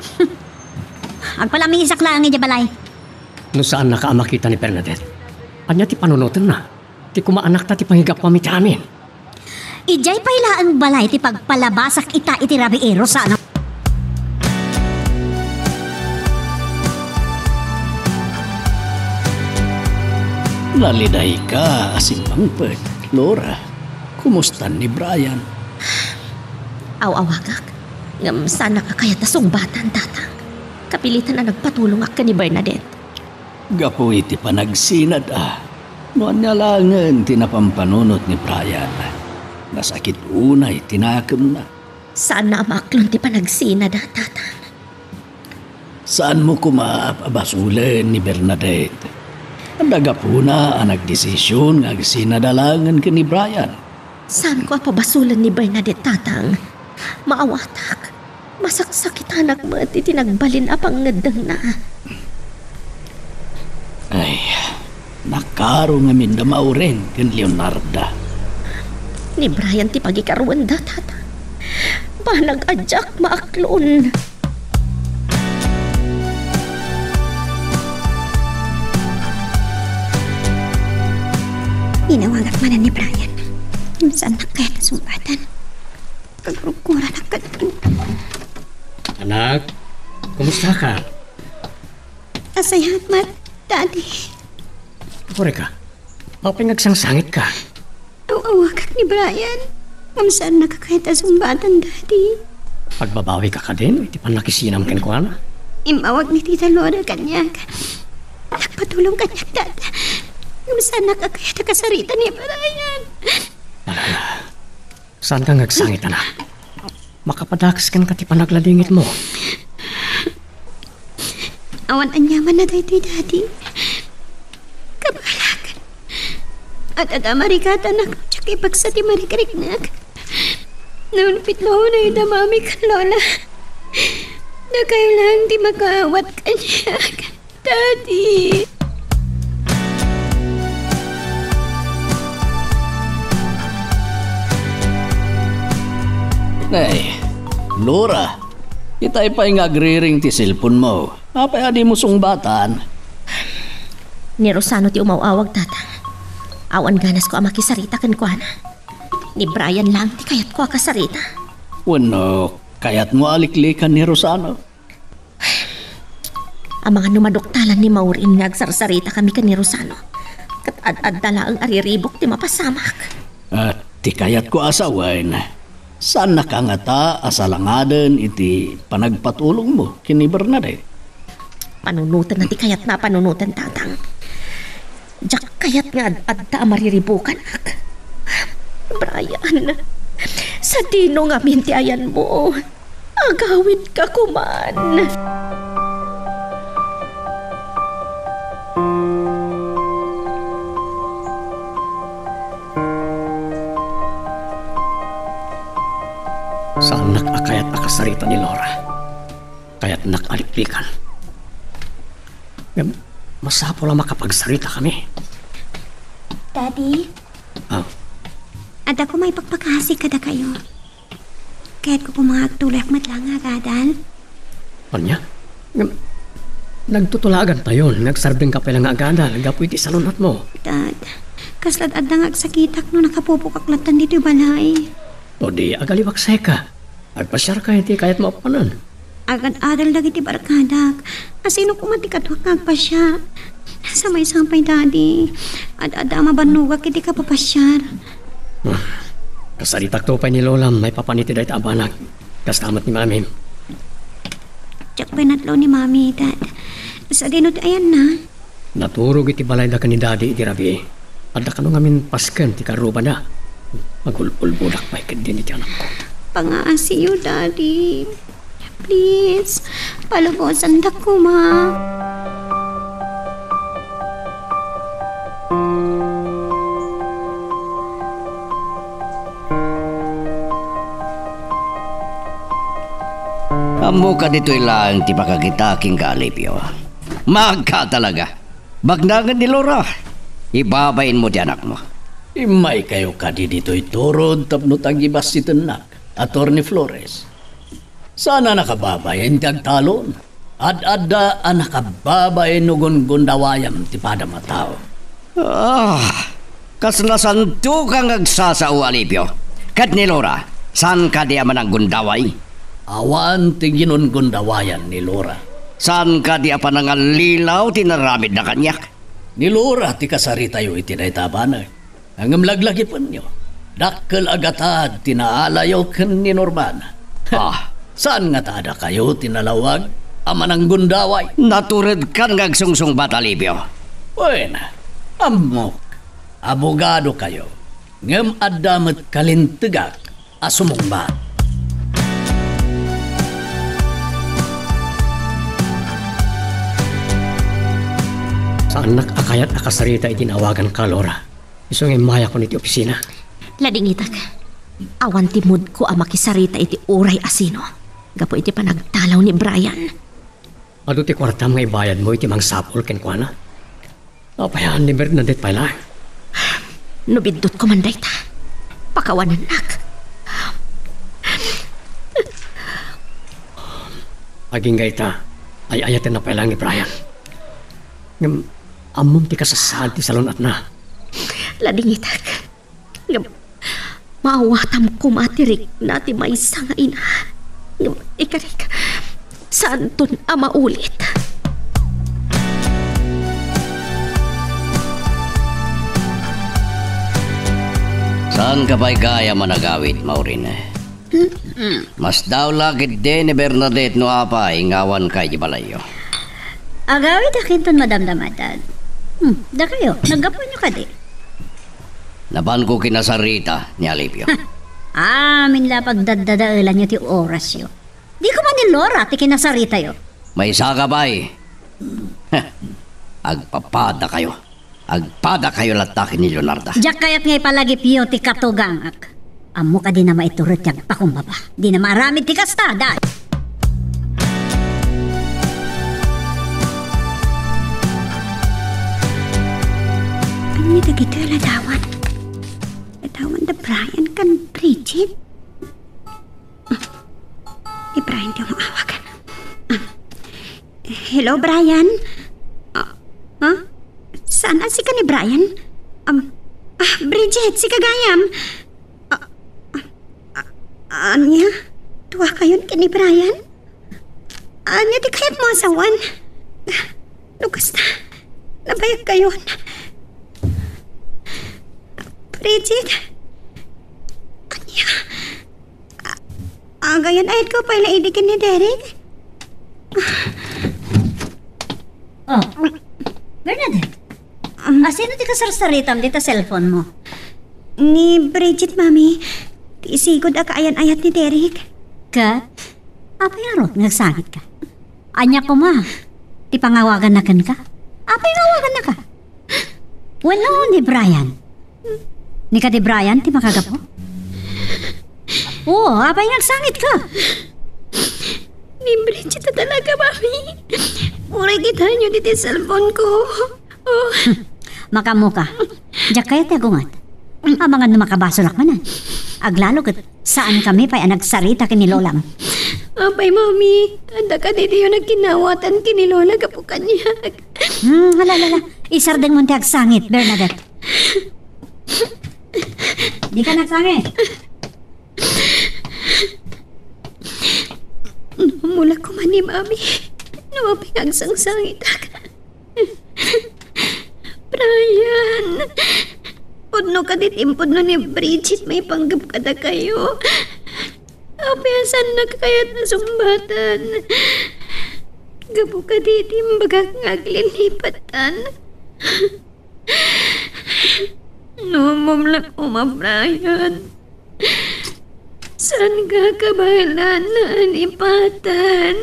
Agpalamisak laeng idiay balay. No saannaka a makita ni Bernadette, ania ti panunotenna? Ti koma anakta ti pangigapuam iti amin. Idiay pay laeng balay ti pagpalabasak ita iti rabii, Rosano. Nalidayka a simmangpet, Laura. Kumustan ni Brian? Aw-awagak, ngem saanak a kayat a sungbatan, Tatang. Kapilitan a nagpatulongak ken ni Bernadette. Gapu iti panagsinada, no ania laengen ti napampanunot ni Brian, nasakit unay ti nakemna. Saanna a maaklon ti panagsinada, Tatang. Saanmo koma a pabasolen ni Bernadette. Adda gapuna a nagdesisyon nga agsinada laengen ken ni Brian. Saanko a pabasolen ni Bernadette, Tatang. Maawatak. Masaksakitanak met iti nagbalin a pangngeddengna. Ay, nakaro ngamin da Maureen ken Leonarda. Ni Brian ti pagikaruenda, Tatang. Banag a diak maaklon. Inawagak manen ni Brian. Saannak kayat a sungbatan. Kaguruguran a kadto. Anak, kumusta ka? Asayat met, Daddy. Apay ka? Apay nga agsangsangit ka? Aw-awagak ni Brian. Ngem saannak a kayat a sungbatan, Daddy. Agbabawi ka kadin iti pannakisinam kenkuana? Immawag ni Tita Laura kaniak. Nagpatulong kaniak, Dad. Ngem saannak a kayat a kasarita ni Brian. Alala. Saanka nga agsangit, anak. Makapadakes kenka ti panagladingitmo. Awan aniamanna daytoy, Daddy. Kabaelak. Adda marikatanak, diak ipeksa ti marikriknak. Naunpit la unay da Mami ken Lola. Dakayo laeng ti makaawat kaniak. Daddy! Ay, Laura, itay pay nga agriring ti cellphone mo. Apay a di mo sungbatan? Ni Rosano ti umaw-awag, Tatang. Awan ganas ko a makisarita kenkuana. Ni Brian lang ti kayat ko a kasarita. Wenno, kayat mo a liklikan ni Rosano? Amangan no maduktalan ni Maureen nga agsarsarita kami ken ni Rosano. Ket ad-adda laeng a riribuk ti mapasamak. Ah, ti kayat ko a sawen, saannaka ngata a salangaden iti panagpatulongmo ken ni Bernadette? Panunoten na ti kayatna a panunoten, Tatang. Diak kayat nga ad-adda a mariribukanak. Brian, sadino ngamin ti ayanmo? Agawidka koman. Saannak a kayat a kasarita ni Laura. Kayatnak a liklikan. Ngem, masapul a makapagsarita kami. Daddy? Ah? Adda koma ipakpakasi kadakayo. Kayatko koma nga agtuloyak met laeng nga agadal. Ania? Ngem, nagtutulagantayon nga agsardengka pay laeng nga agadal gapu iti salun-atmo. Dad, kasla't adda nga agsakitak no nakapupokak lattan ditoy balay. O di, agaliwak seka. Agpasiarka iti kayatmo a panen. Agad-adal dagiti barkadak. Asino koma ti kaduak nga agpasia? Sa maysa pay, Daddy. Ad-adda a mabannogak iti kapapasiar. Ah, kasaritakto pay ni Lolam maipapan iti dayta a banag. Kasta met ni Mamim. Diak pay natlaw ni Mami, Dad. Sadino ti ayanna? Naturog iti balayda ken ni Daddy idi rabii. Adda kano ngamin pasken ti karrubada. Agul-ulbodak pay ketdin iti anakko. Pangaasiyo, Daddy. Please, palubosandak koma. Ammoka ditoy laeng ti pakakita ken Alipio. Maagka talaga. Bagnangen ni Laura. Ibabainmo ti anakmo. Immaykayo kadi ditoy turod tapno tagibassitennak, Attorney Flores. Saan a nakababain ti agtalon. Ad-adda a nakababain no gungundawayam ti padam a tao. Ah, kasla saanka nga agsasao, Alipio. Ket ni Laura, saan kadi a mananggundaway? Awan ti ginunggundawayan ni Laura. Saan kadi a panangallilaw ti inaramidna kaniak? Ni Laura ti kasaritayo iti dayta a banag. Ngem laglagipenyo, dakkel a gatad ti naalayo ken ni Norman. Ah. Saan ngata a dakayo ti nalawag a mananggundaway? Naturedkan nga agsungsungbat, Alipio. Wen, ammok, abogadokayo, ngem adda met kalintegak a sumungbat. Saannak a kayat a kasarita iti naawaganka, Laura. Isu nga immayakon iti opisina. Ladingitak. Awan ti moodko a makisarita iti uray a sino gapu iti panagtalaw ni Brian. Adu ti kuartam nga ibayadmo iti mangsapul kenkuana? Napayan ni Bernadette pay laeng. No biddutko man dayta, pakawanennak. Agingga ita, ay-ayatenna pay laeng ni Brian. Ngem ammom ti kasasaad ti salun-atna. Ladingitak. Ngem maawatam koma ti rikna ti maysa nga ina. Ngem ikarik, saanton a maulit. Saanka pay gayam a nagawid, Maureen? Masdaw la ketdi ni Bernadette no apay nga awanka iti balayyo. Agawidak inton madamdama, Dad. Hmm, dakayo, naggapuenyo kadi? Napanko kinasarita ni Alipio. Amin la pagdaddadaelanyo ti orasyo. Di koma ni Laura ti kinasaritayo. Maysaka pay. Agpapadakayo. Agpadakayo latta ken ni Leonarda. Diak kayat nga ipalagipyo ti katugangak. Ammok a dina maiturod ti agpakumbaba. Dina maaramid ti kasta, Dad. Ania dagitoy a ladawan? Ladawan da Brian ken Bridget? Ni Brian ti umaawag. Ah, hello, Brian? Ah, ha? Saan a sika ni Brian? Um, ah, Bridget, sika gayam. Ah, ah, ah, ania? Duakayon ken ni Brian? Ania ti kayatmo a sawen? No kasta, nabayagkayon. Bridget? Ania? A-, agayan-ayatko pay la idi ken ni Derek? Oh, Bernadette. Um, A, sino ti kasarsaritam dita cellphone mo? Ni Bridget, Mami. Ti isigud a kaayan-ayat ni Derek. Ket? Apay ngarud nga agsangitka? Ania koma ti pangawaganna kenka? Apay nga awagannaka? Wenno ni Brian? Ni kadi Brian ti makagapu? Oo, apay nga agsangitka? Ni Bridget a talaga, Mami. Uray kitaenyo ditoy cellphone ko. Oh. Makaammoka. Diak kayat ti agunget. Amangan no makabasolak manen. Aglalo ket saankami pay a nagsarita ken ni Lolam. Apay, Mami, adda kadi diyo nagkinawatan ken ni Lola gapu kaniak? Hmm, hala, hala, hala. Isardengmon ti agsangit, Bernadette. Dika nagsangit. No, mula koma ni Mami, no apay nga agsangsangitak. Brian, pudno kadi ti impudno ni Bridget maipanggep kadakayo. Apay a saannaka kayat a sungbatan? Gapu kadi ti imbagak nga aglinnipatan. No ammom la koma, Brian, saanka kabaelan a lipatan.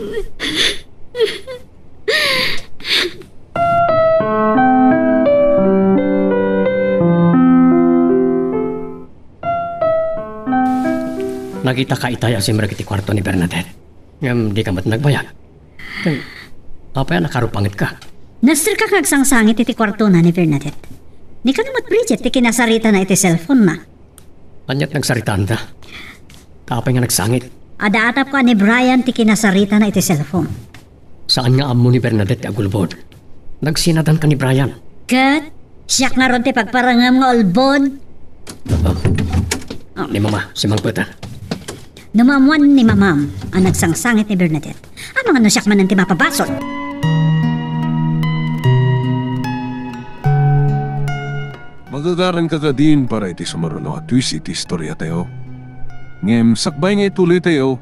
Nakitaka itay a simrek iti kuarto ni Bernadette. Ngem dika met nagbayag. Ken, apay a nakarupangetka? Nasterka nga agsangsangit iti kuartona ni Bernadette. Ni kano met Bridget ti kinasaritana iti cellphone-na. Ania't nagsaritaanda? Apay nga nagsangit? Adda atapko a ni Brian ti kinasaritana iti cellphone. Saan nga ammo ni Bernadette ti agulbod? Nagsinadanka ni Brian. Ket, siak ngarud ti pagparangem nga ulbod. Ah, ni Mama, simangpet a. No maammuan ni Mamam a nagsangsangit ni Bernadette, amangan no siak manen ti mapabasol. Magagaranka kadin para iti sumaruno a twist iti istoriatayo. Ngem sakbay nga ituloytayo,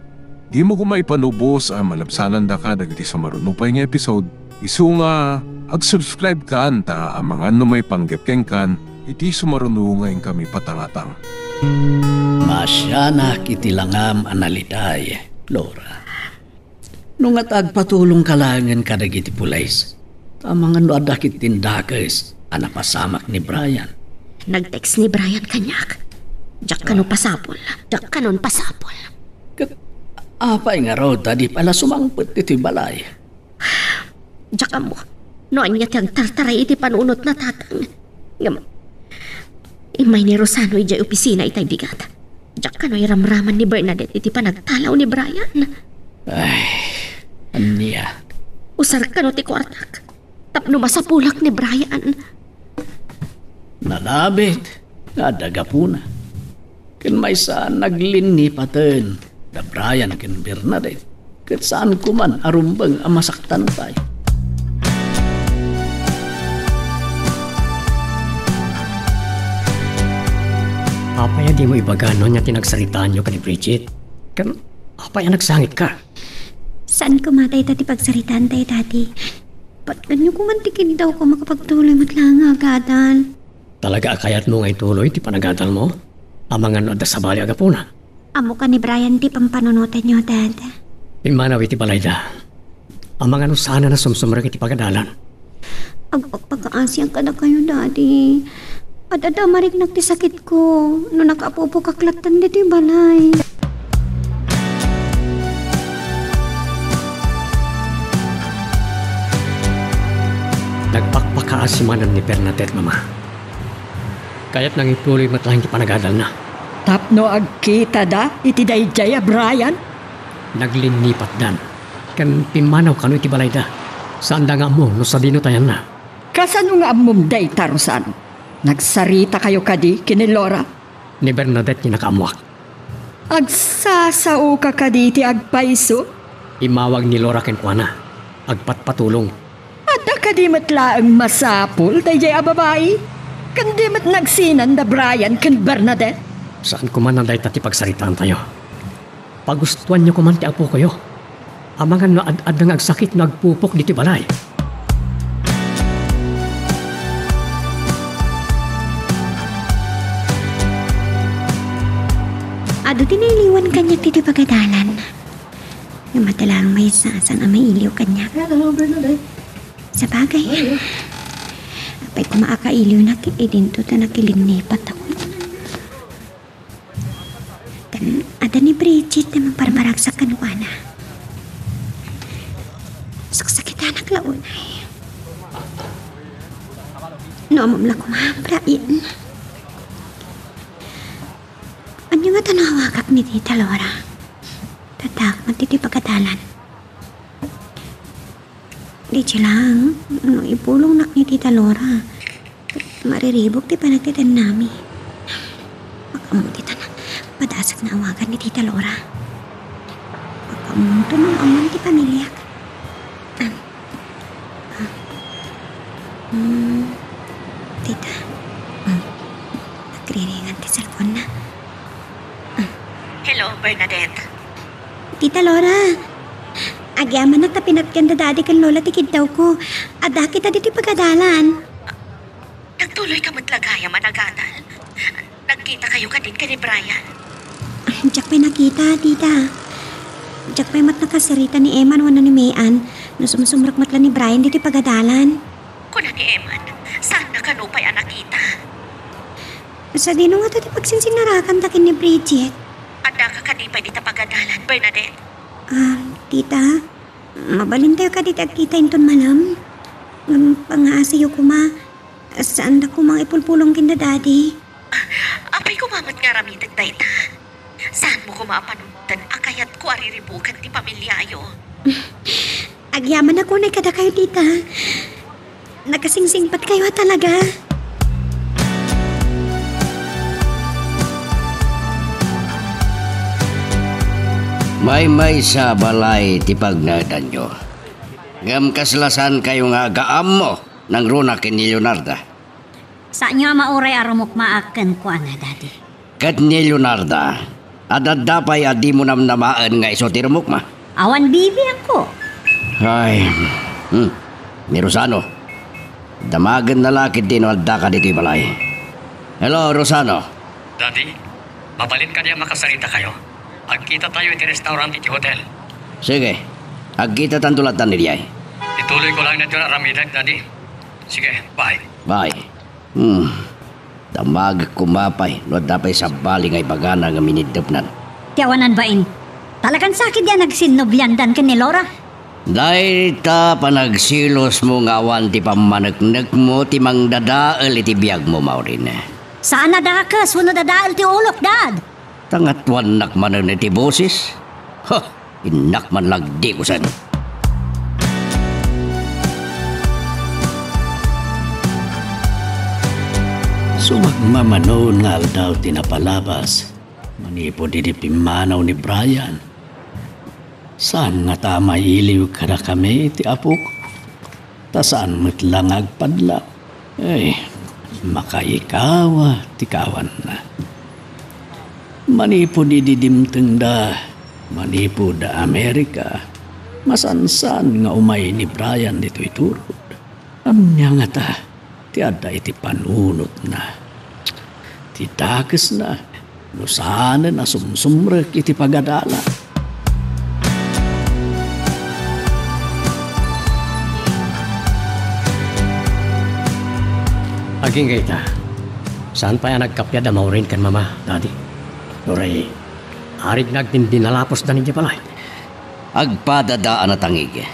dimo koma ipanubos a malabsanandaka dagiti sumaruno pay nga episode, isu nga ag-subscribe kan ta amangan no maipanggep kenkan iti sumaruno nga inkami patangatang. Maasianak iti langam a naliday, Flora. No ngata agpatulongka laengen kadagiti pulis, amangan no adda ketdin dakes a napasamak ni Brian. Nag-text ni Brian kaniak. Diak kano Ah. pasapul. Diak kanon pasapul. Ket apay ngarud ta di pay la sumangpet iti balay? Diak ammo no ania ti agtartaray iti panunotna, Tatang. Ngem immay ni Rosano idiay opisina itay bigat. Diak kano iramraman ni Bernadette iti panagtalaw ni Brian. Ay, ania? Usar kano ti kuartak tapno masapulak ni Brian. Nalabit nga adda gapuna. Ken maysa a naglinnipaten da Brian ken Bernadette, ket saan koman a rumbeng a masaktan pay. Apay a dimo ibaga no ania ti nagsaritaanyo ken ni Bridget? Ken apay a nagsangitka? Saan koma dayta ti pagsaritaantayo, Daddy. Patgenyo koman ti kiddawko a makapagtuloy met laeng nga agadal. Talaga a kayatmo nga ituloy ti panagadalmo? Amangan no adda sabali a gapuna. Ammoka ni Brian ti pampanunotanyo, Dad. Pimmanaw iti balayda. Amangan no saanen a sumsumrek iti pagadalan. Agpakpakaasian kadakayo, Daddy. Ad-adda a mariknak ti sakitko no nakaapupokak latta ditoy balay. Nagpakpakaasi manen ni Bernadette, Mama. Kayatna nga ituloy met laeng ti panagadalna. Tapno agkitada iti daydiay a Brian? Naglinnipatdan, ken pimmanaw kano iti balayda. Saanda nga ammo no sadino ti ayanna. Kasano nga ammom dayta, Rosano? Nagsaritakayo kadi ken ni Laura? Ni Bernadette ti nakaammoak. Agsasaoka kadi iti agpayso? Immawag ni Laura kenkuana. Agpatpatulong. Adda kadi met laeng masapul daydiay a babai? Ken di met nagsinan da Brian ken Bernadette? Saan koma a dayta ti pagsaritaantayo. Pagustoanyo koman ti apokoyo. Amangan no ad-adda nga agsakit no agpupok ditoy balay. Adu ti nailiwan kaniak ditoy pagadalan. Nga mata laeng maysa a saan a mailiw kaniak. Hello, Bernadette. Sabagay. Apay koma a kailiwnak, idinto ta nakilinnipat ako. Ken adda ni Bridget a mangbarbaragsak kenkuana. Saksakitanak la unay. No ammom la koma, Brian. Ania ngata no awagak ni Tita Laura? Addaak man ditoy pagadalan. Di laeng, no ipulongnak ni Tita Laura, mariribuk ti panagtedennami. Makaammo ti tan-, padasek nga awagan ni Tita Laura. Makaammoto no awan ti pamiliak. Ah. Ah. Hmm. Tita. Hmm. Nagriringan ti cellphone-na. Hmm. Hello, Bernadette. Tita Laura, agyamanak ta pinatganda Daddy ken Lola ti kiddawko. Adda kita ditoy pagadalan. Nagtuloyka met la gayam a nagadal? Nagkitakayo kadin ken ni Brian? Diak pay nakita, Tita. Diak pay met nakasarita ni Eman wenno ni May-an no sumsumrek met la ni Brian ditoy pagadalan. Kuna ni Eman, saanna kano pay a nakita? Sadino ngata ti pagsinsinnarakanta ken ni Bridget? Addaka kadi pay dita pagadalan, Bernadette? Ah, Tita, mabalintayo kadi ti agkita inton malem? Ngem pangngaasiyo koma, saanda koma nga ipulpulong ken da Daddy. Apay koma met nga aramidek dayta? Saanmo koma a panunotden a kayatko a riribuken ti pamiliayo? Agyamanak unay kadakayo, Tita. Nakasingsingpetkayo a talaga. Maymaysa a balay ti pagnaedanyo. Ngem kasla saankayo nga agaammo nangruna ken ni Leonarda? Saanyo a mauray a rumukmaak kenkuana, Daddy. Ket ni Leonarda, ad-adda pay a dimo namnamaen nga isu ti rumukma? Awan bibiangko. Ay, hmm. Ni Rosano, damagenna la ketdi no addaka ditoy balay. Hello, Rosano. Daddy, mabalin kadi a makasaritakayo? Agkitatayo iti restaurant iti hotel. Sige, agkitatanto lattan idiay. Ituloyko laeng daytoy nga aramidek, Daddy. Sige, bye. Bye. Hmm. Damagek koma pay no adda pay sabali nga ibagana ngem iniddepnan. Ti awanan bain. Talagan sakit di a nagsinnubliandan ken ni Laura. Dayta panagsilosmo nga awan ti pammaneknekmo ti mangdadael iti biagmo, Maureen. Saan a dakes wenno dadael ti ulok, Dad. Ta ngatuannak manen iti bosis. Ha! Innak man lagdi kusen. Sumagmamano nga aldaw ti napalabas, manipud idi pimmanaw ni Brian. Saan ngata a mailiw kadakami ti apok? Ta saan met la nga agpadlaw. Ay, makaikawa ti kawanna. Manipud idi dimtengda, manipud Amerika, masansan nga umay ni Brian ditoy turod. Ania ngata ti adda iti panunotna? Ti dakesna, no saanen a sumsumrek iti pagadalan. Agingga ita, saan pay a nagkappia da Maureen ken Mama, Daddy? Uray, arid nga agdindinalaposdan idiay balay. Agpadada a natangig.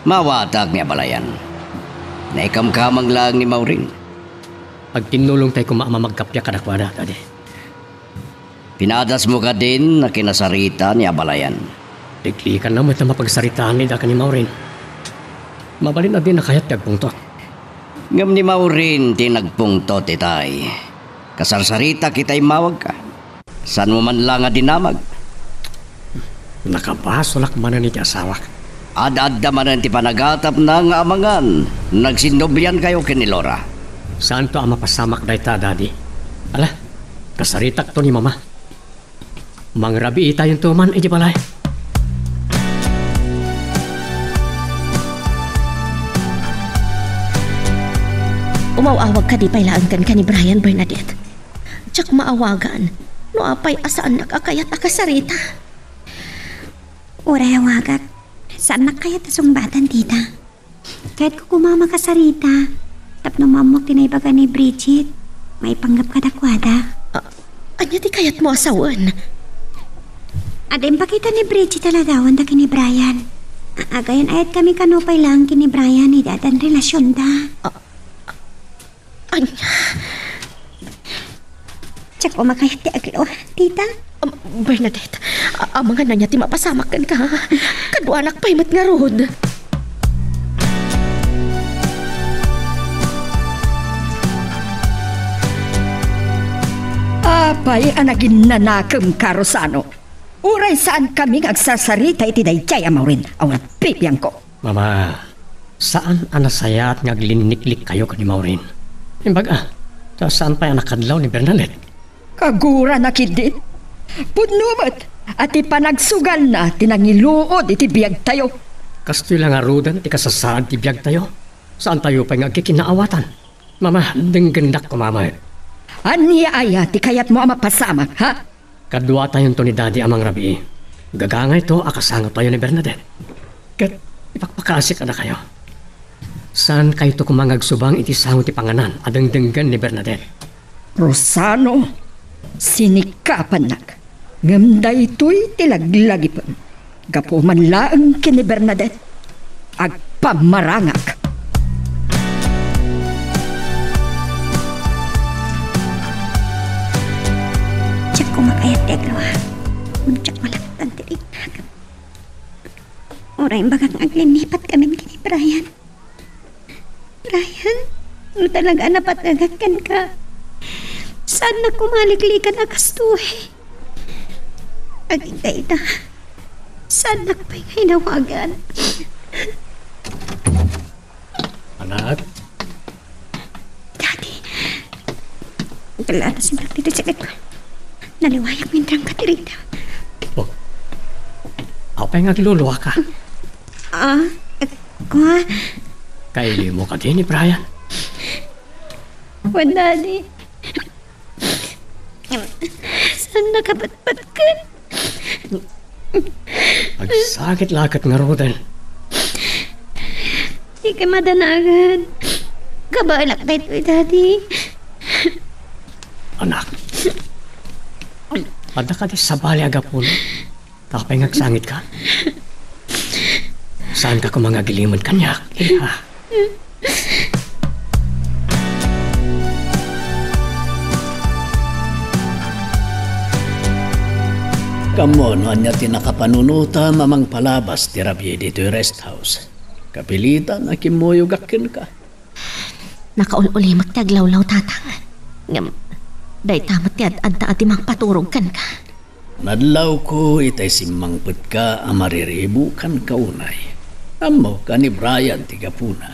Mawatak ni abalayan. Naikamkamang laeng ni Maureen. Agtinnulongtay koma a mamagkappia kadakuada, Daddy. Pinadasmo kadin a kinasarita ni abalayan. Liklikanna met a mapagsaritaan ida ken ni Maureen. Mabalin a dina kayat ti agpungtot. Ngem ni Maureen ti nagpungtot itay. Kasarsaritak ita immawagka. Saanmo man la nga dinamag? Nakabasolak manen iti asawak. Ad-adda manen ti panagatapna nga amangan. Nagsinnobliankayo ken ni Laura. Saanto a mapasamak dayta, Daddy. Ala, kasaritakto ni Mama. Mangrabiitayonto man iti balay. Umaw-awag kadi pay laeng kenka ni Brian, Bernadette? Diak maawagan no apay a saannak a kayat a kasarita. Uray awagak, saannak kayat a sungbatan, tita. Kayatko koma a makasarita tapno maammoak ti naibaga ni Bridget maipanggep kadakuada. A-, ania ti kayatmo a sawen? Adda impakita ni Bridget a ladawan da ken ni Brian. A-, agayan-ayatkami kano pay laeng ken ni Brian idi addan relasionda. A-, Ania? Diak koma kayat ti agluah, tita. Am, Bernadette, a-, amangan ania ti mapasamak kenka. Kaduanak pay met ngarud. Apay a naginnanakemka, Rosano? Uray saankami nga agsarsarita iti daydiay a Maureen, awan bibiangko. Mama, saan a nasayaat nga aglinniklikkayo ken ni Maureen. Imbag a, ta saan pay a nakadlaw ni Bernadette? Kagurana ketdin. Pudno met a ti panagsugalna ti nangiluod iti biagtayo. Kastoy la ngaruden ti kasasaad ti biagtayo. Saantayo pay nga agkikinaawatan. Mama, denggendak koma met. Ania aya ti kayatmo a mapasamak, ha? Kaduatayonto ni Daddy a mangrabii. Gagangayto a kasangotayo ni Bernadette. Ket ipakpakasik a dakayo. Saankayto koma nga agsubang iti sango ti panganan a dengdenggen ni Bernadette. Rosano, sinikapannak, ngem daytoy ti laglagipem. Gapu man laeng ken ni Bernadette, agpammarangak. Diak koma kayat ti agluah. Diak malaktan ti ringngakan. Uray imbagak nga aglinnipat kamin ken ni Brian. Brian, no talaga a napatnagak kenka, saannak koma a liklikan a kastoy. Agingga ita, saannak pay nga inawagan. Anak? Daddy, kalatas imbag ditoy sakit ko. Naliwayak nga intrangka ti rita. Oh. Apay nga agluluaka? Ah, kua? Kailimo kadi ni Brian? Wen, Daddy. Saan nakapatpatken? Agsakit la ket ngaruden. Dika madanagan. Kabaelak daytoy, Daddy. Anak. Adda kadi sabali a gapuna? Apay nga agsangitka? Saanka koma nga agilimed kaniak, iha? Ammo no ania ti nakapanunotam a mangpalabas ti rabii ditoy rest house. Kapilitan a kimmuyogak kenka. Nakaul-ulimek ti aglawlaw, Tatang. Ngem, dayta met ti ad-adda a di mangpaturog kenka. Nadlawko itay simmangpetka a mariribukanka unay. Ammok a ni Brian ti gapuna.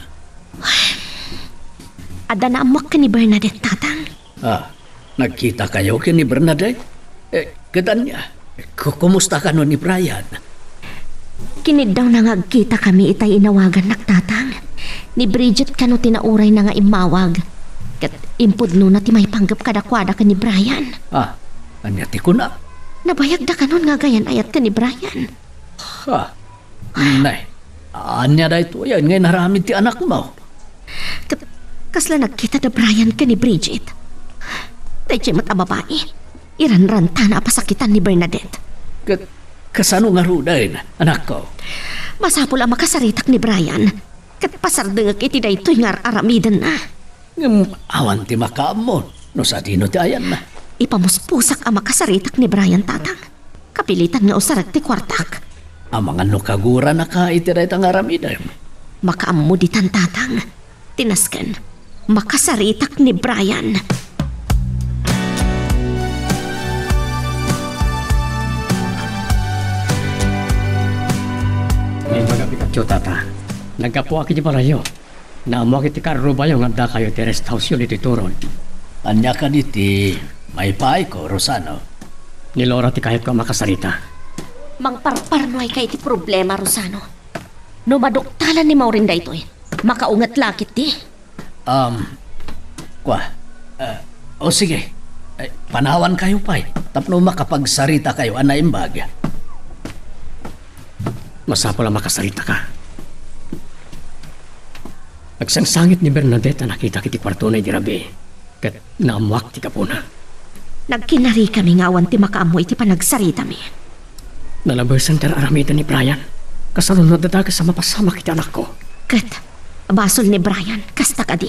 Adda naammoak ken ni Bernadette, Tatang. Ah, nagkitakayo ken ni Bernadette? Eh, ket ania? Ku-, kumusta kano ni Brian? Kiniddawna nga agkitakami itay inawagannak, Tatang. Ni Bridget kano ti naurayna nga immawag. Ket impudnona ti maipanggep kadakuada ken ni Brian. Ah, ania ti kuna? Nabayagda kanon nga agayan-ayat ken ni Brian. Ha? Nay, ania daytoyen nga inaramid ti anakmo? Ket kasla nagkita da Brian ken ni Bridget. Daydiay met a babai, iranrantana a pasakitan ni Bernadette. Ket kasano ngaruden, anakko? Masapul a makasaritak ni Brian, ket pasardengek iti daytoy nga ar-aramidenna. Ngem awan ti makaammo no sadino ti ayanna. Ipamuspusak a makasaritak ni Brian, Tatang. Kapilitan nga usarek ti kuartak. Amangan no kaguranaka iti dayta nga aramidem. Makaammo ditan, Tatang. Ti nasken, makasaritak ni Brian. Naimbagak iti katyo, Tata. Naggapuak iti balayyo. Naammoak iti karrubayo nga addakayo iti rest house-yo ditoy Turon. Ania kadi ti maipaayko, Rosano? Ni Laura ti kayatko a makasarita. Mangparparnuayka iti problema, Rosano. No maduktalan ni Maureen daytoy, makaunget la ketdi. Um, kua, ah, o sige, eh, panawankayo pay tapno makapagsaritakayo a naimbag. Masapul a makasaritaka. Agsangsangit ni Bernadette a nakitak iti kuartona idi rabii, ket naammoak ti gapuna. Nagkinarikami nga awan ti makaammo iti panagsaritami. Nalabesen ti ar-aramiden ni Brian. Kasano no adda dakes a mapasamak iti anakko? Ket basol ni Brian, kasta kadi?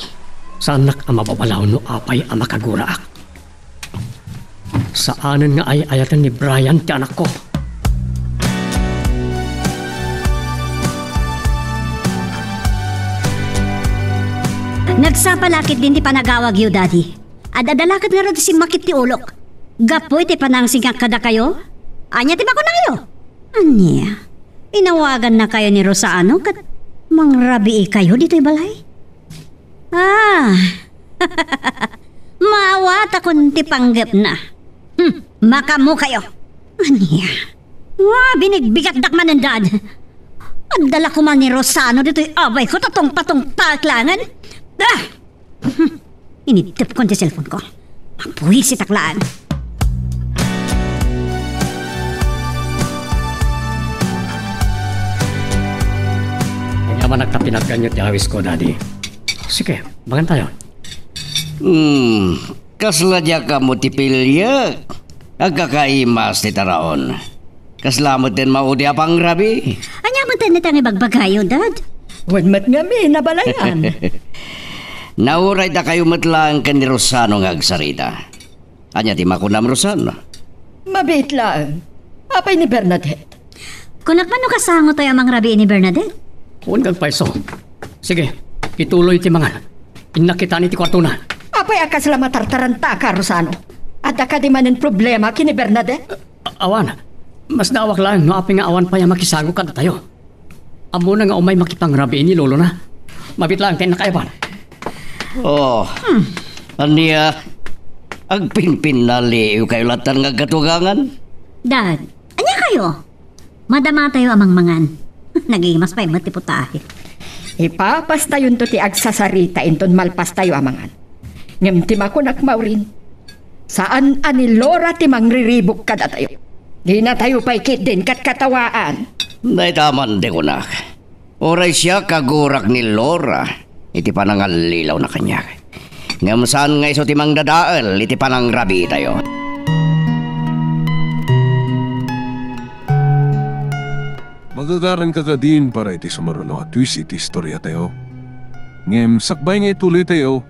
Saannak a mababalaw no apay a makaguraak. Saanen nga ay-ayaten ni Brian ti anakko. Nagsapa la ketdin ti panagawagyo, Daddy. Ad-adda la ket ngarud ti simmakit ti ulok. Gapu iti panangsingak kadakayo? Ania ti makunakayo? Ania? Inawagannakayo ni Rosano ket mangrabiikayo ditoy balay? Ah, maawatakon ti panggepna. Hmm, makaammokayo. Ania? Wa, binigbigatdak manen, Dad. Adda la koma ni Rosano ditoy abayko, tatungpatungpaak laengen. Ah! Iniddepkon ti cellphone-ko. Mabuisitak laeng. Agyamanak ta pinatganyo ti awisko, Daddy. Sige, mangan tayo. Hmm, kasla diak ammo ti piliek. Agkakaimas ti taraon. Kasla met ti maudi a pangrabii. Ania met ti ibagbagayo, Dad? Wen met ngamin a balayan. Nauray dakayo met laeng ken ni Rosano nga agsarita. Ania ti makunam, Rosano? Mabiit laeng. Apay ni Bernadette? Kunak man no kasangotayo a mangrabii ni Bernadette? Wen, agpayso. Sige, ituloy ti mangan. Innak ita iti kuartona. Apay a kasla matartarantaka, Rosano? Adda kadi manen problema ken ni Bernadette? A-, awan. Masdaawak laeng no apay nga awan pay a makisango kadatayo. Ammona nga umay makipangrabii ni lolona. Mabiit laeng ti innak a awan. Oh. Hmm. Ania? Agpinpinnaliwkayo latta nga agkatugangan? Dad, ania kayo? Madamatayo a mangmangan. Nagimas pay met ti putahe. Ipapastayonto ti agsasarita inton malpastayo a mangan. Ngem ti makunak, Maureen, saan a ni Laura ti mangriribuk kadatayo. Dinatayo pay ketdin katkatawaan. Dayta man ti kunak. Uray siak, kagurak ni Laura iti panangallilawna kaniak. Ngem saan nga isu ti mangdadael iti panangrabiitayo. Magagaranka kadin para iti sumaruno a twist iti istoriatayo. Ngem sakbay nga ituloytayo,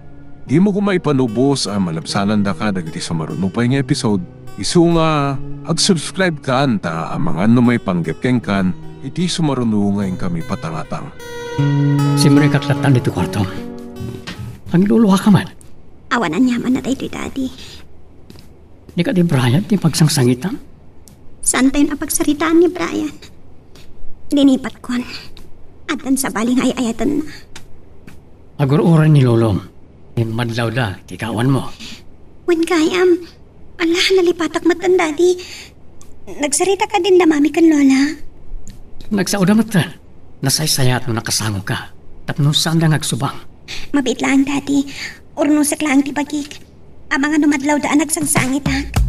dimo koma ipanubos a malabsanandaka dagiti sumaruno pay nga episode. Isu nga, ag-subscribe kan ta amangan no maipanggep kenkan iti sumaruno nga inkami patangatang. Simrekak lattan iti kuarto. Agluluaka man. Awan aniamanna daytoy, Daddy. Di kadi Brian ti pagsangsangitam? Saantayon a pagsaritaan ni Brian. Linipatkon. Addan sabali nga ay-ayatenna. Agur-uray ni Lolom. Madlawda ti kawanmo. Wen gayam, ala, nalipatak metten, Daddy. Nagsarita kadin da Mami ken Lola? Nagsaoda metten. Nasaysayaat no nakasangoka. Tapno saanda nga agsubang. Mabiit laeng, Daddy. Urnosek laeng ti bagik. Amangan no madlawda a nagsangsangitak.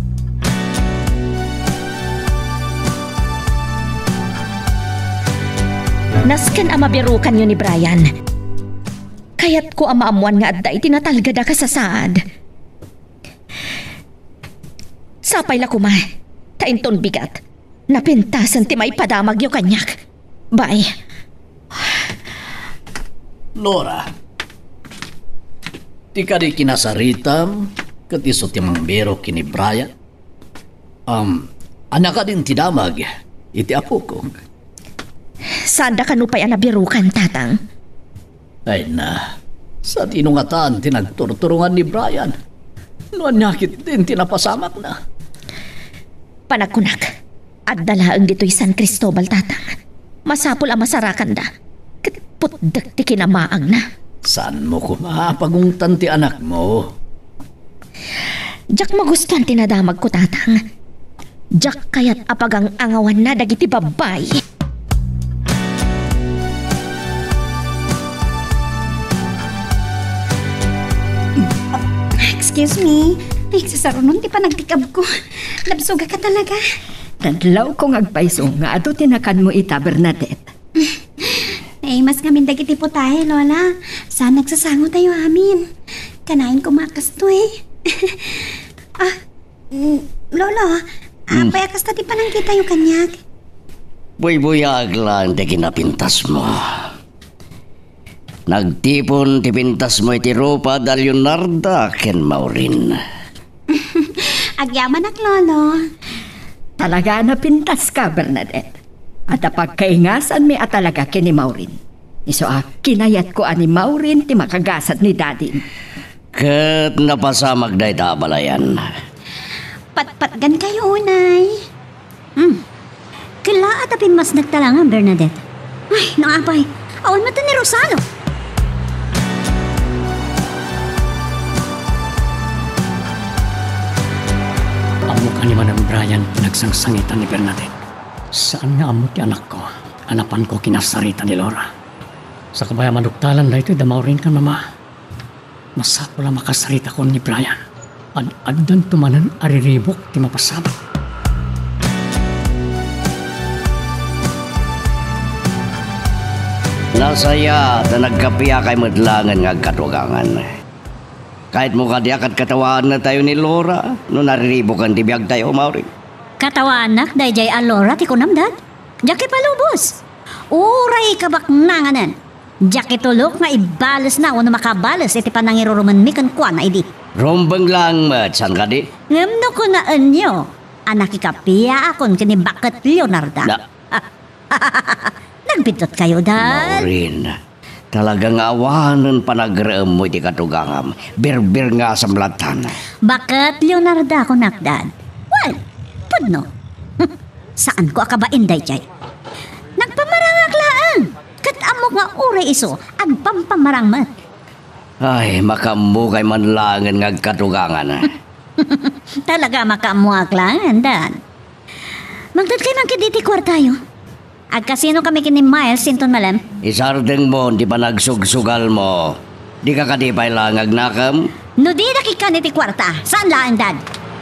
Nasken a mabirukanyo ni Brian. Kayatko a maammoan nga adda iti natalged a kasasaad. Sapay la koma, ta inton bigat, napintasen ti maipadamagyo kaniak. Bye. Laura, ti kadi kinasaritam ket isu ti mangbirok ken ni Brian? Um, ania kadin ti damag iti apokon? Saanda kano pay a nabirukan, Tatang. Ay na, sadino ngatan ti nagturturongan ni Brian? No ania ketdin ti napasamakna? Panagkunak, adda laeng ditoy San Cristobal, Tatang. Masapul a masarakanda. Ket putdek ti kinamaangna. Saanmo koma a pagungtan ti anakmo? Diak magustuan ti nadamagko, Tatang. Diak kayat a pagang-angawanna dagiti babbai. Excuse me. Ay, sasarunon ti panagtikabko. Nabsogaka talaga. Tadlawko nga agpayso nga adu ti nakanmo ita, Bernadette. Naimas ngamin dagiti putahe, Lola. Saan nagsasangotayo amin. Kanayon koma a kastoy. Ah, mm, Lolo, Mm. apay a kasta ti panangkitayo kaniak? Buybuyaak laeng ti kinapintasmo. Nagtipon ti pintasmo iti rupa da Leonarda ken Maureen. Agyamanak, Lolo. Talaga a napintaska, Bernadette. Adda pagkaingasanmi a talaga ken ni Maureen. Isu a kinayatko a ni Maureen ti makagasat ni Daddy. Ket napasamak dayta a balayan. Patpatgankayo unay. Hmm. Kellaat a pimmasnek talaga, Bernadette. Ay, no apay. Awan met ni Rosano. Ammok a ni Manang Brian ti nagsangsangitan ni Bernadette. Saan nga ammo ti anakko a napanko kinasarita ni Laura. Sakbay a maduktalan daytoy da Maureen ken Mama. Masapul a makasaritakon ni Brian. Ad-addanto manen a riribuk ti mapasamak. Nasayaat a nagkapiakay met laengen nga agkatugangan. Kayatmo kadi a kadkatawaannatayo ni Laura no nariribukan ti biagtayo, Maureen? Katawaannak daydiay a Laura ti kunam, Dad? Diak ipalubos. Uray kabaknanganen. Diak itulok nga ibalesna wenno makabales iti panangirurumenmi kenkuana idi. Rumbeng laeng met, saan kadi? Ngem no kunaenyo a nakikapiaakon ken ni Baket Leonarda. Na- Nagbiddutkayo, Dad? Maureen, talaga nga awanen panagreemmo iti katugangam. Birbirngasam lattan. Baket Leonarda, kunak, Dad? Wen, pudno. Saanko a kabain daydiay. Nagpamarangak laeng. Ket ammok nga uray isu, agpampamarang met. Ay, makaammokay man laengen nga agkatugangan. Talaga, makaammoak laeng, Dad. Mangtedkay man ketdi iti kuartayo. Agkasino kami ken ni Miles inton malem? Isardengmo ti panagsugsugalmo. Dika kadi pay laeng agnakem? No didak ikkan iti kuarta, saan laeng, Dad?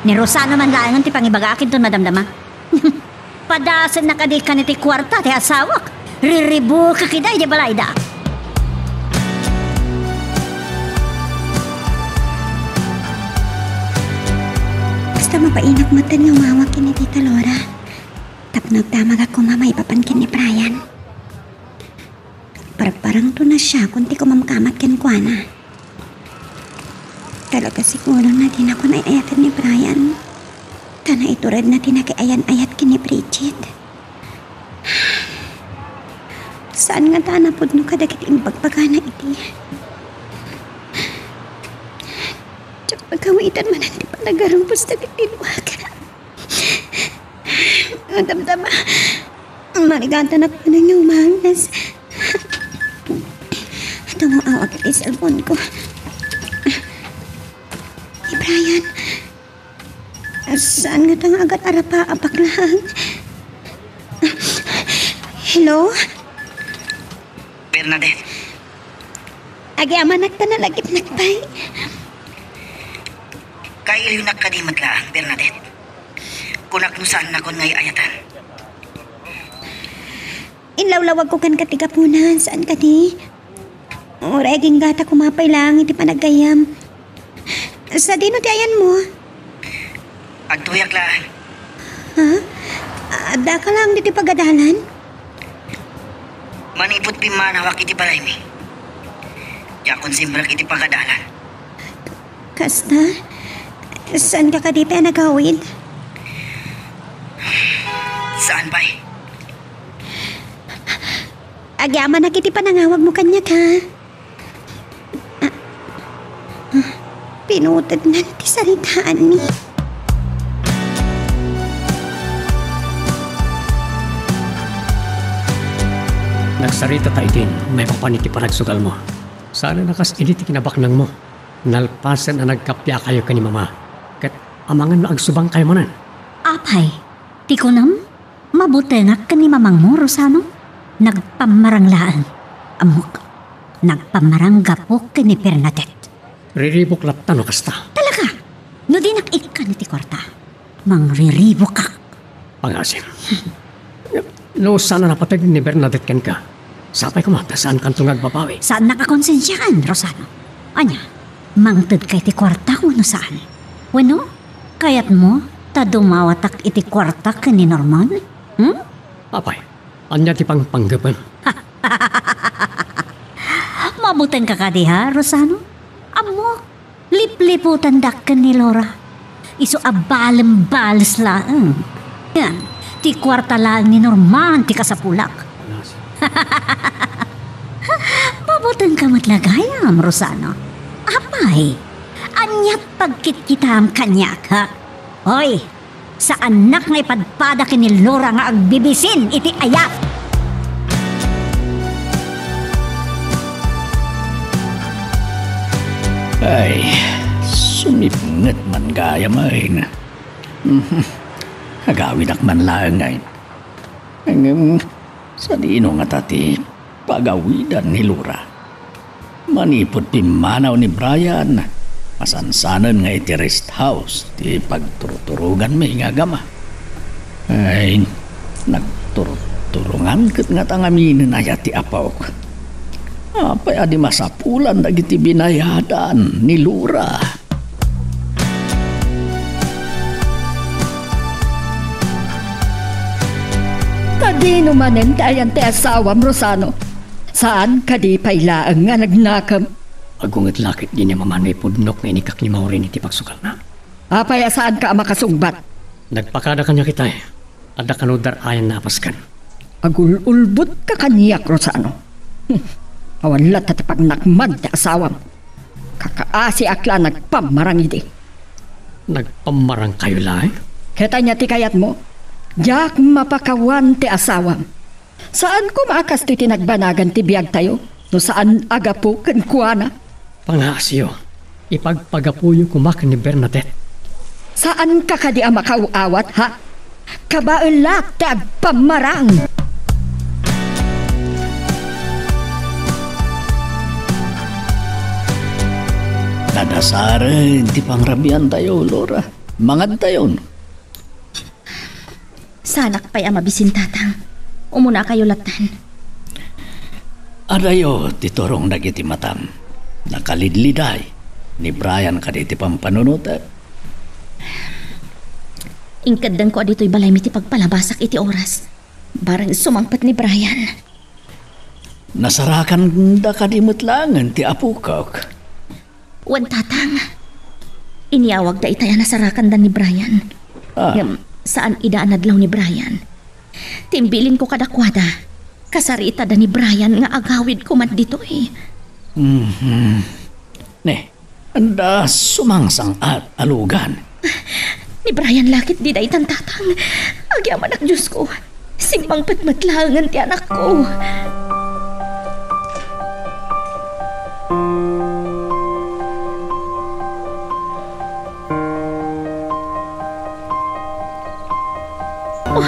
Ni Rosano man laengen ti pangibagaak inton madamdama. Padasenna kadi ikkan iti kuarta ti asawak. Riribukek ida idi balayda. Kasta, mapainak metten nga umawag ken ni Tita Laura tapno agdamagak koma maipapan ken ni Brian. Parparangto a siakon ti kumamkamat kenkuana. Talaga siguro nga dinakon ay-ayaten ni Brian. Ta naituredna ti nakiayan-ayat ken ni Bridget. Saan ngata a napudno kadagiti imbagbagana idi? Diak pagawitan manen ti panagarubos dagiti luak. Damdama, marigatanak manen nga umanges. Tumawag ti cellphone ko. Ni Brian, saan ngata nga agat-arapa a baklaan? Hello? Bernadette. Agyamanak ta nalagipnak pay. Kailiwnak kadi met laeng, Bernadette? Kunak no saannakon nga ay-ayaten. Inlawlawagko kenka ti gapuna, saan kadi? Uray aginggatak koma pay laeng iti panaggayyem. Sadino ti ayanmo? Agtuyak laeng. Ha? Addaka laeng ditoy pagadalan? Manipud pimmanawak iti balaymi, diakon simrek iti pagadalan. Kasta? Saanka kadi pay a nagawid? Saan pay? Agyamanak iti panangawagmo kaniak, ha? Ah, ah, pinutednan ti saritaanmi. Nagsarita ta idin maipapan iti panagsugalmo. Saan a kas idi ti kinabaknangmo. Nalpasen a nagkappiakayo ken ni Mama, ket amangan no agsubangkayo manen. Apay, ti kunam, mabutengak ken ni mamangmo, Rosano? Nagpammarang laeng. Ammok, nagpammarang gapu ken ni Bernadette. Riribuk latta no kasta. Talaga? No dinak ikkan iti kuarta, mangriribukak. Pangasim. No saan a napateg ni Bernadette kenka, sapay koma ta saankanto nga agbabawi. Saannak a konsensiaan, Rosano. Ania, mangtedka iti kuarta wenno saan? Wenno, kayatmo ta dumawatak iti kuarta ken ni Norman? Hmm? Apay, ania ti pangpanggepem? Mabutengka kadi, ha, Rosano? Ammok, lipliputandak ken ni Laura. Isu a balem-bales laeng. Yan, ti kuarta laeng ni Norman ti kasapulak. Mabutengka met la gayam, Rosano. Apay, aniat pagkitkitaam kaniak, ha? Hoy, saannak nga ipadpada ken ni Laura nga agbibisin iti ayat. Ay, sumipnget man gayam, ay. Mhm. Agawidak man laeng, ay. Ngem, sadino ngata ti pagawidan ni Laura? Manipud pimmanaw ni Brian, masansanen nga iti rest house ti pagturturoganmi nga agama. Ay, nagturturongan ket ngata ngaminen aya ti apok. Apay a di masapulan dagiti binayadan ni Laura? Tadino manen ti ayan ti asawam, Rosano? Saan kadi pay laeng nga nagnakem? Agunget la ketdi ni Mama no ipudnok nga inikak ni Maureen iti pagsugalna. Apay a saanka a makasungbat? Nagpakada kaniak itay. Adda kano dar-ayanna a pasken. Agul-ulbodka kaniak, Rosano. Hmm. Awan latta ti pagnakman ti asawam. Kakaasiak la nagpammarang idi. Nagpammarangkayo laeng? Ket ania ti kayatmo? Diak mapakawan ti asawam. Saan koma a kastoy ti nagbanagan ti biagtayo no saan a gapu kenkuana. Pangaasiyo, ipagpagapuyo koma ken ni Bernadette. Saanka kadi a makaaw-awat, ha? Kabaelak ti agpammarang. Nadasaren ti pangrabiantayo, Laura. Mangadtayon. Saanak pay a mabisin, Tatang. Umunakayo lattan. Adayo ti turong dagiti matam. Nakalidliday ni Brian kadagiti pampanunotek. Inkeddengko a ditoy balaymi ti pagpalabasak iti oras. Bareng sumangpet ni Brian. Nasarakanda kadi met laengen ti apokak? Wen, Tatang. Iniyawagda itay a nasarakanda ni Brian. Ah. Ngem saan ida a nadlaw ni Brian. Ti imbilinko kadakuada, kasaritada ni Brian nga agawidko man ditoy. Mhm. Ne, anda sumangsang-at a lugan? Ni Brian la ketdi daytan, Tatang. Agyamanak, Diosko. Simmangpet met laengen ti anakko. Oh,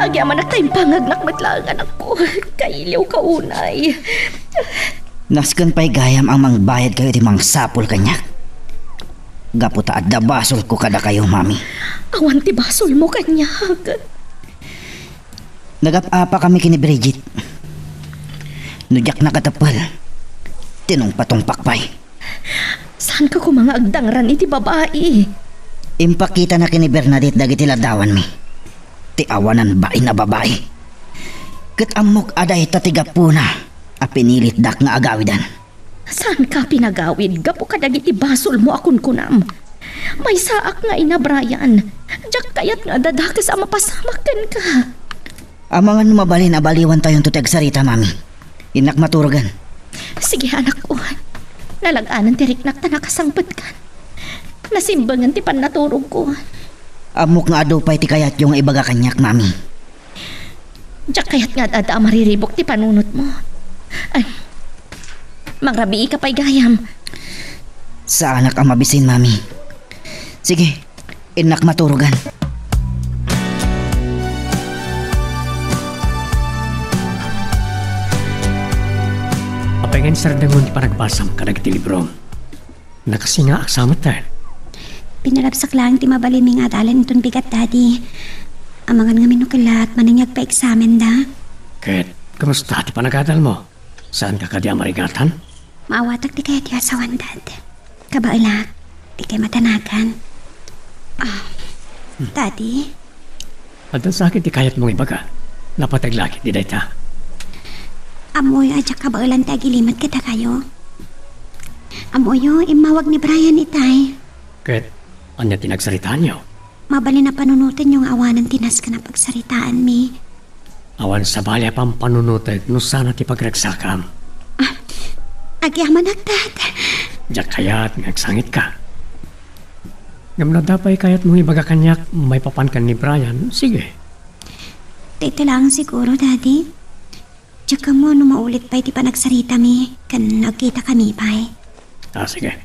agyamanak ta impangagnak met laeng, anakko. Kailiwka unay. Nasken pay gayam a mangbayadkayo iti mangsapul kaniak. Gapu ta adda basolko kadakayo, Mami. Awan ti basolmo kaniak. Nagap-apakami ken ni Bridget. No diak nakateppel, tinungpatungpak pay. Saanka koma nga agdangran iti babai? Impakitana ken ni Bernadette dagiti ladawanmi. Ti awanan bain a babai. Ket ammok a dayta ti gapuna a pinilitdak nga agawidan. Saanka pinagawid gapu kadagiti basolmo a kunkunam? Maysaak nga ina, Brian. Diak kayat nga adda dakes a mapasamak kenka. Amangan no mabalin a baliwantayonto ti agsarita, Mami. Innak maturogan. Sige, anakko. Nalaganan ti riknak ta nakasangpetkan. Nasimbengen ti pannaturogko. Ammok nga adu pay ti kayatyo nga ibaga kaniak, Mami. Diak kayat nga ad-adda a mariribuk ti panunotmo. Ay, mangrabiika pay gayam. Saanak a mabisin, Mami. Sige, innak maturogan. Apay nga insardengon ti panagbasam kadagiti librom? Nakasingaak sa met, eh. Pinalabsak laeng ti mabalinmi nga adalan inton bigat, Daddy. Amangan ngamin no kellat, manengngeg pay eksamenda. Ket, kumusta ti panagadalmo? Saanka kadi a marigatan? Maawatak ti kayat ti asawan, Dad. Kabaelak, dikay madanagan. Ah, Daddy? Adda sakit ti kayatmo nga ibaga? Napateg la ketdi dayta? Ammoyo a diak kabaelan ti agilimed kadakayo. Ammoyo, immawag ni Brian itay. Ket ania ti nagsaritaanyo? Mabalin a panunotenyo nga awanen ti nasken a pagsaritaanmi. Awan sabali a pampanunotek no saan a ti pagragsakam. Ah, agyamanak, Dad. Diak kayat nga agsangitka. Ngem no adda pay kayatmo nga ibaga kaniak maipapan ken ni Brian, sige. Dayta laeng siguro, Daddy. Diak ammo no maulit pay ti panagsaritami ken agkitakami pay. Ah, sige.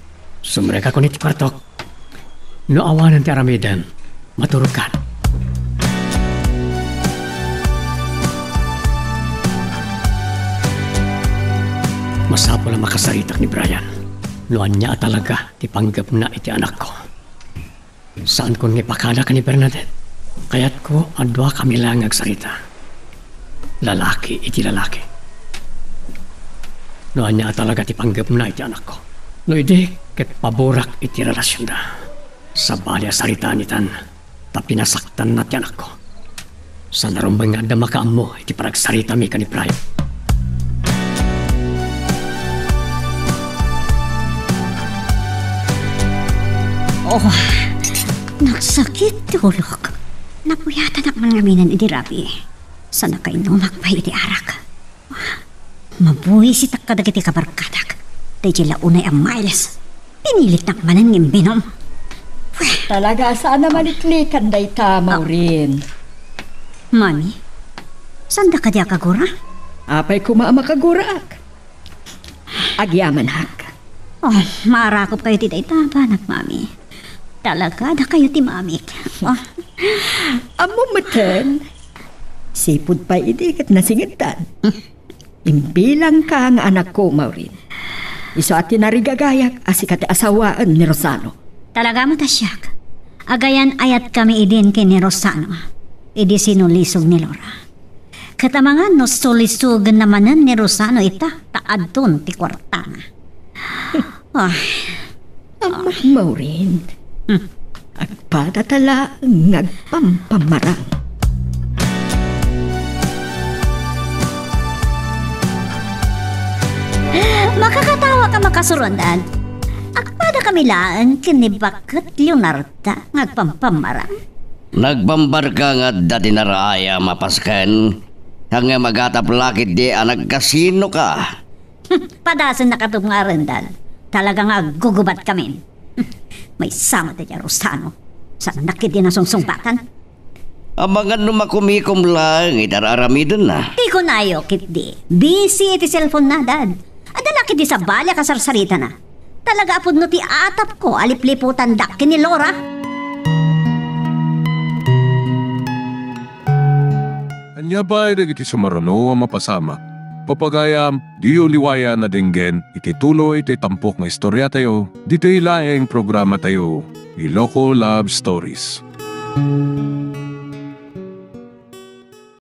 Sumrekakon iti kuartok. No awanen ti aramidem, maturogkan. Masapul a makasaritak ni Brian no ania a talaga ti panggepna iti anakko. Saankon nga ipakada ken ni Bernadette. Kayatko a duakami laeng nga agsarita. Lalaki iti lalaki. No ania a talaga ti panggepna iti anakko. No idi, ket paborak iti relasionda. Sabali a saritaan itan, ta pinasaktanna ti anakko. Saan a rumbeng nga adda makaammo iti panagsaritami ken ni Brian. Oh, nagsakit ti ulok. Napuyatanak man ngaminen idi rabii. Saan a kainumak pay iti arak. Mabuisitak kadagiti kabarkadak. Daydiay la unay a Miles. Pinilitnak manen nga imminom. Talaga a saan a maliklikan dayta, ah, Maureen. Mami, saanda kadi a kagura? Apay koma a makaguraak? Agyamanak. Oh, maarakop kayo ti dayta, banak, Mami. Talaga, dakayo ti mamik. Oh. Ammo meten, sipud pay idi ket nasingetan. Imbilangka nga anakko, Maureen. Isu a tinarigagayak a sika ti asawaen ni Rosano. Talaga met a siak. Agayan-ayatkami idin ken ni Rosano. Idi sinulisog ni Laura. Ket amangan no sulisogenna manen ni Rosano ita, ta adton ti kuartana. Ah. Ammok, Maureen. Hmm. Agpadata laeng nga agpampamarang. Makakatawa ka, makasuronan. Agpadakami laeng ken ni Baket Leonarda nga agpampamarang. Nagpambarka nga adda ti naraayam a pasken, ngem agatap la ketdi a nagkasinoka. Padasennaka met nga arendan. Talaga nga aggugubatkamin. Maysa met daydiay Rosano. Saannak ketdi a sungsungbatan? Amangan no makumikom laeng iti ar-aramidenna. Ti kunayo ketdi, busy iti cellphone-na, Dad. Adda la ketdi sabali a kasarsaritana. Talaga a pudno ti atapko a liplipotandak ken ni Laura. Ania pay dagiti sumaruno a mapasamak? Papagayam, diyo liwayan a denggen iti tuloy ti tampok nga istoriatayo, ditoy laeng programatayo, Iloko Love Stories.